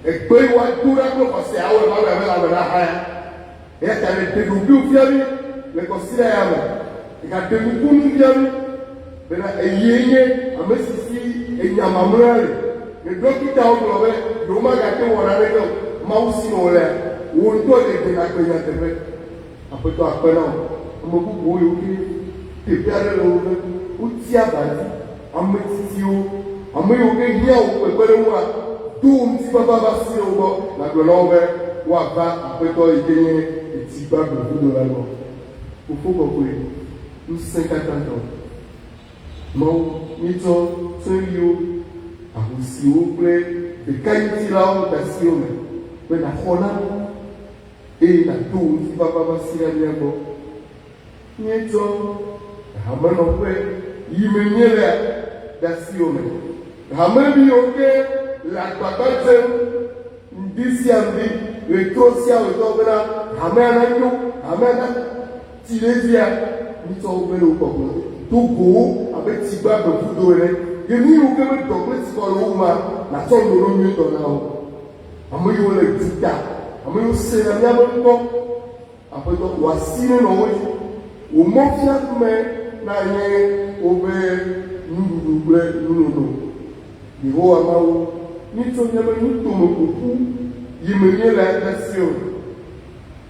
Egbe yi woado ɖa kple xɔse awɔe be amea ƒe lãme nahaya. Eya ta nèɖe ɖokuiwò fia mí le kɔsiɖa ya me. Ègaɖe nukunu fia mí bena èyie nye ame si si enya mamlɛa le. Ne ɖɔkitawo gblɔ be yewomagate ŋu wɔ naneke o, Mawu si me wòlea, wò ŋutɔ ɖeɖe nàgbe nyateƒe. Aƒetɔ akpe na wò. Ame bubuwo yiwo ke teƒe aɖe le wo be wotsia aba dzi, ame tsitsiwo, ame yiwo ke hiã wò kpekpeɖeŋua, do wò ŋutifafa va asi ɖe wo gbɔ nàgblɔ na wo be woava Aƒetɔ yi ke nye etsi gbagbe vudo la gbɔ. Fofo Kɔkɔe, Ŋusẽkatãtɔ. Mawu, míetsɔ tsyɔ̃eviwo, ahosiwo kple ɖekaŋutilawo de asiwò me be nàxɔ na mí, eye nàdo wò ŋutifafa ƒe asi ɖa mía gbɔ. Míetsɔ hamenɔƒe yi me míelea de asiwò me. Hameviwo ke le agbagba dzem ŋdi sia ŋdi, ɣetrɔ sia ɣetrɔ bena hamea nanyo, hamea natsi ɖe edzia, mítsɔ woƒe ɖewo kpɔkplɔ do go wo abe tsi gbagbe vudo ene. Ye nu yiwo ke be dɔ kple tsikɔ le wo wuma, nàtsɔ ɖoɖo nyuitɔ na wo. Ame yiwo le duta, ame yiwo sena míaƒe ŋkɔ, Aƒetɔ, wò asi nenɔ wo dzi, wò mɔfiame nanye woƒe nuɖuɖu kple nunono. Yehowa Mawu, míetsɔ míaƒe nutome ƒo ƒu yi me míele de Sion.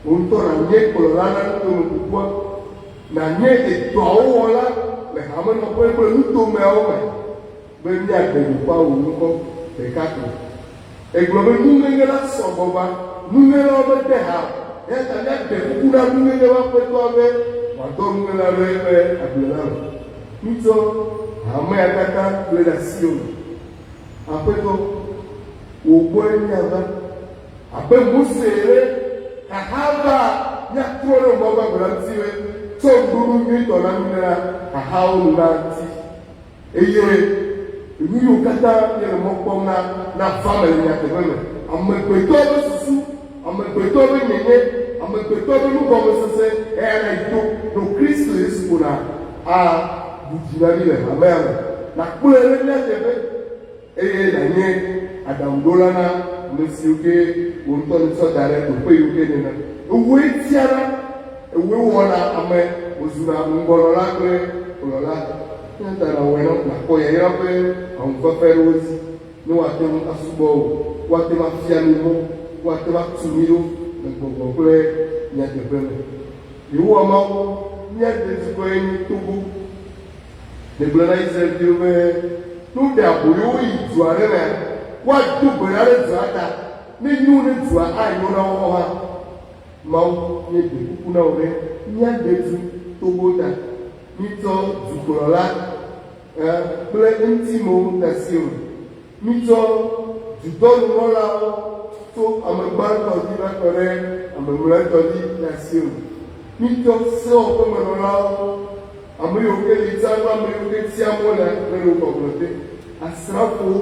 Wò ŋutɔ nànye kplɔla na nutome ƒoƒua, nànye edɔawo wɔla le hamenɔƒe kple nutomeawo me be míaɖe gbeƒã wò ŋkɔ ɖeka ko. Egblɔ be nuŋeŋe la sɔ gbɔ va, nuŋelawo mede ha o, eya ta míaɖe kuku na nuŋeŋe ƒe aƒetɔa be wòadɔ nuŋela ɖe eƒe agble la me. Mítsɔ hamea katã gblẽ ɖe asiwò me. Aƒetɔ, wò gbɔe míava. Abe Mose ene, xaxa va, míatrɔ ɖe mɔ gbagbe la ŋuti be, tsɔ ŋuɖoɖo nyuitɔ na mí bena xaxawo nu nati. Eye nu yiwo katã míele mɔ kpɔm na nava eme le nyateƒe me. Amegbetɔ ƒe susu, amegbetɔ ƒe nyenye, amegbetɔ ƒe nugɔmesese, eya na yi to ɖo Kristo Yesu ko na aɖu dzi na mí le hamea me. Nàkplɔe ɖe mía teƒe eye nànye aɖaŋuɖola na. ame siwo ke wò ŋutɔ nètsɔ da ɖe ɖoƒe yiwo ke nèna. Ewòe tiana, ewòe wɔna ame wòzuna ŋgɔnɔla kple kplɔla. Eya ta nàwɔe na nàkpɔ yayra ƒe aŋufafa ɖe wo dzi ne woate ŋu asubɔ wò, woate ŋu afia mí mɔ, woate ŋu atu mí ɖo le gbɔgbɔ kple nyateƒe me. Yehowa Mawu, mía dedukɔe nye Togo. Megblɔ na Israel-viwo be ne woɖe aboyo wo yi du aɖe mea, woado gbe ɖa ɖe dua ta, ne nyo ne dua anyo na woawo hã. Mawu, míeɖe kuku na wò be míaɖe du Togo ta. Mítsɔ dukplɔla kple eŋutimewo de asiwò me. Mítsɔ dudɔnunɔlawo tso ame gbãtɔ dzi va tɔ ɖe ame mlɔetɔ dzi de asiwò me. Mítsɔ sewɔƒemenɔlawo, ame yiwo ke li tsã kple ame yiwo ke tiam wole le wo gbɔgblɔ te, asrafowo,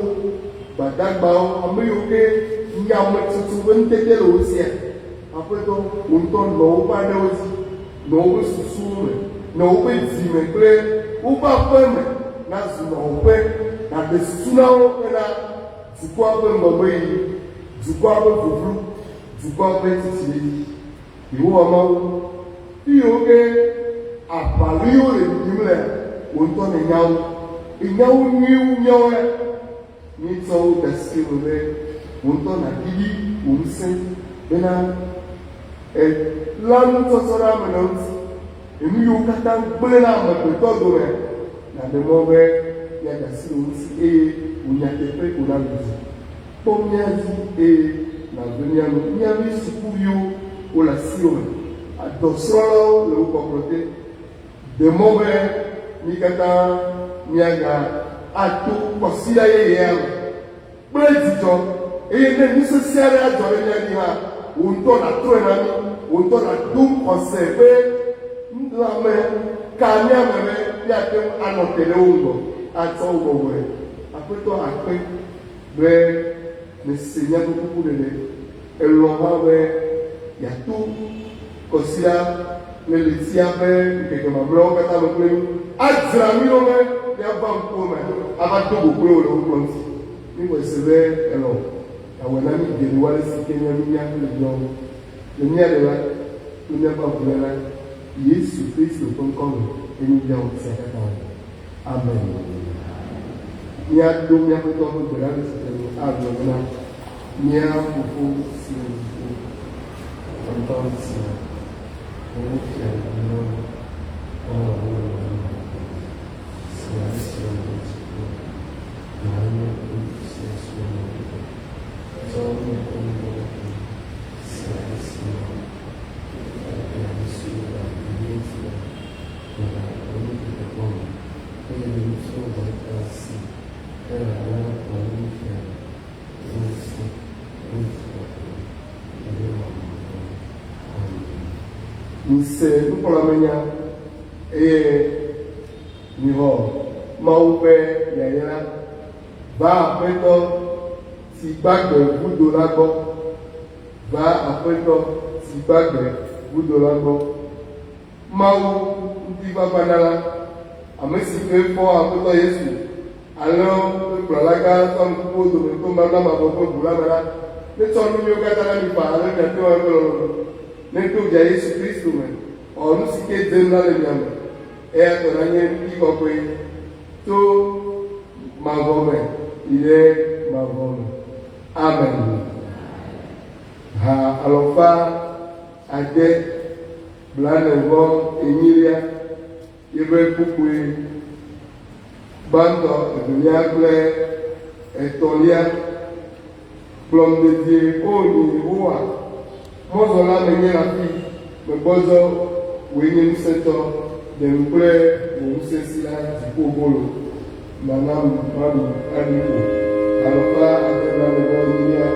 gbadagbawo, ame yiwo ke nyametsotso ƒe ŋutete le wo sia. Aƒetɔ, wò ŋutɔ nɔ woƒe aɖewo dzi, nɔ woƒe susuwo me, nɔ woƒe dzi me kple woƒe aƒe me nazu nɔwòƒe, nàɖe susu na wo bena dukɔa ƒe ŋgɔgbeyiyi, dukɔa ƒe vuvlu, dukɔa ƒe tsitsi ɖe edzi. Yehowa Mawu, fi yiwo ke aʋaɣliwo le ɖiɖim lea, wò ŋutɔ nènya wo. Ènya wo nyuie wu míawo ya. Míetsɔ wo de asi me be wò ŋutɔ nàɖiɖi wò ŋusẽ bena èléa nutsɔtsɔ ɖe ame nɔewo ŋuti. Enu yiwo katã gblẽna amegbetɔ domea, nàɖe mɔ be míade asi wo ŋuti eye wò nyateƒe ko naɖu dzi. Kpɔ mía dzi eye nàve mía nu. Mía vi sukuviwo wole asiwò me, dɔsrɔ̃lawo le wò kpɔkplɔ te. Ɖe mɔ be mí katã míaga ato kwasiɖa yeyea me kple dzidzɔ, eye ne nu sesẽ aɖe adzɔ ɖe mía dzi hã, wò ŋutɔ nàtrɔe na mí, wò ŋutɔ nàdo xɔse ƒe lãme ka mía me be míate ŋu anɔ te ɖe wo ŋgɔ atsɔ wo bɔbɔe. Aƒetɔ akpe be nèse míaƒe kukuɖeɖe. Elɔ̃ hã be yeato kwasiɖa kple ɣletia ƒe ŋkeke mamlɛawo katã me kple mí, adzra mí ɖo be míava ŋkuwò me ava do go kple wò le wò kplɔ̃ ŋuti. Míxɔe se be èlɔ̃ yeawɔe na mí geɖe wu ale si ke mía nunya le míawo, le mía Ɖela kple míaƒe Avuléla, Yesu Kristo ƒe ŋkɔ me ye míebia wò sia katã. Amen. Míado mía Aƒetɔ ƒe gbe ɖa le tsitre nu agblɔ bena, Mía Fofo si le dziƒo, wò ŋkɔ ŋuti wò fiaɖuƒe nava, woawɔ wò lɔlɔ̃nu le anyigba dzi si ale si wole le dziƒo. Na míaƒe nuɖuɖu sia si wonɔ ɖuɖu tsɔ míaƒe nu vɔ̃wo ke mí si ale si míewɔ ɖe ame siwo ɖea vi mía dzi la. Mise nukpɔlamenya eye mixɔ Mawu ƒe yayra. Va Aƒetɔ si gbagbe vudo la gbɔ. Va Aƒetɔ si gbagbe vudo la gbɔ. Mawu ŋutifafanala, ame si ke fɔ Aƒetɔ Yesu, alẽwo ƒe kplɔlagã tso ame kukuwo dome to mamla mavɔ ƒe ʋu la me la, netsɔ nu nyuiwo katã na mi faa ale miate ŋu eƒe lɔlɔ̃nu. Neto Via Yesu Kristo me, wòawɔ nu si ke dzem la le mia me, eya tɔ nanye ŋutikɔkɔe tso mavɔ me yi ɖe mavɔ me. Amen. Ha alɔfa ade blane vɔ enyilia yeƒe kpukpui gbãtɔ, evelia kple etɔ̃lia. Kplɔm dedie, O nye Yehowa, mɔzɔla menye le afii, megbɔdzɔ, wòe nye ŋusẽtɔ, ɖem kple wò ŋusẽ si la dziƒobolo nànam maɖu aɖi ƒo. Alɔfa ade blane vɔ enyilia.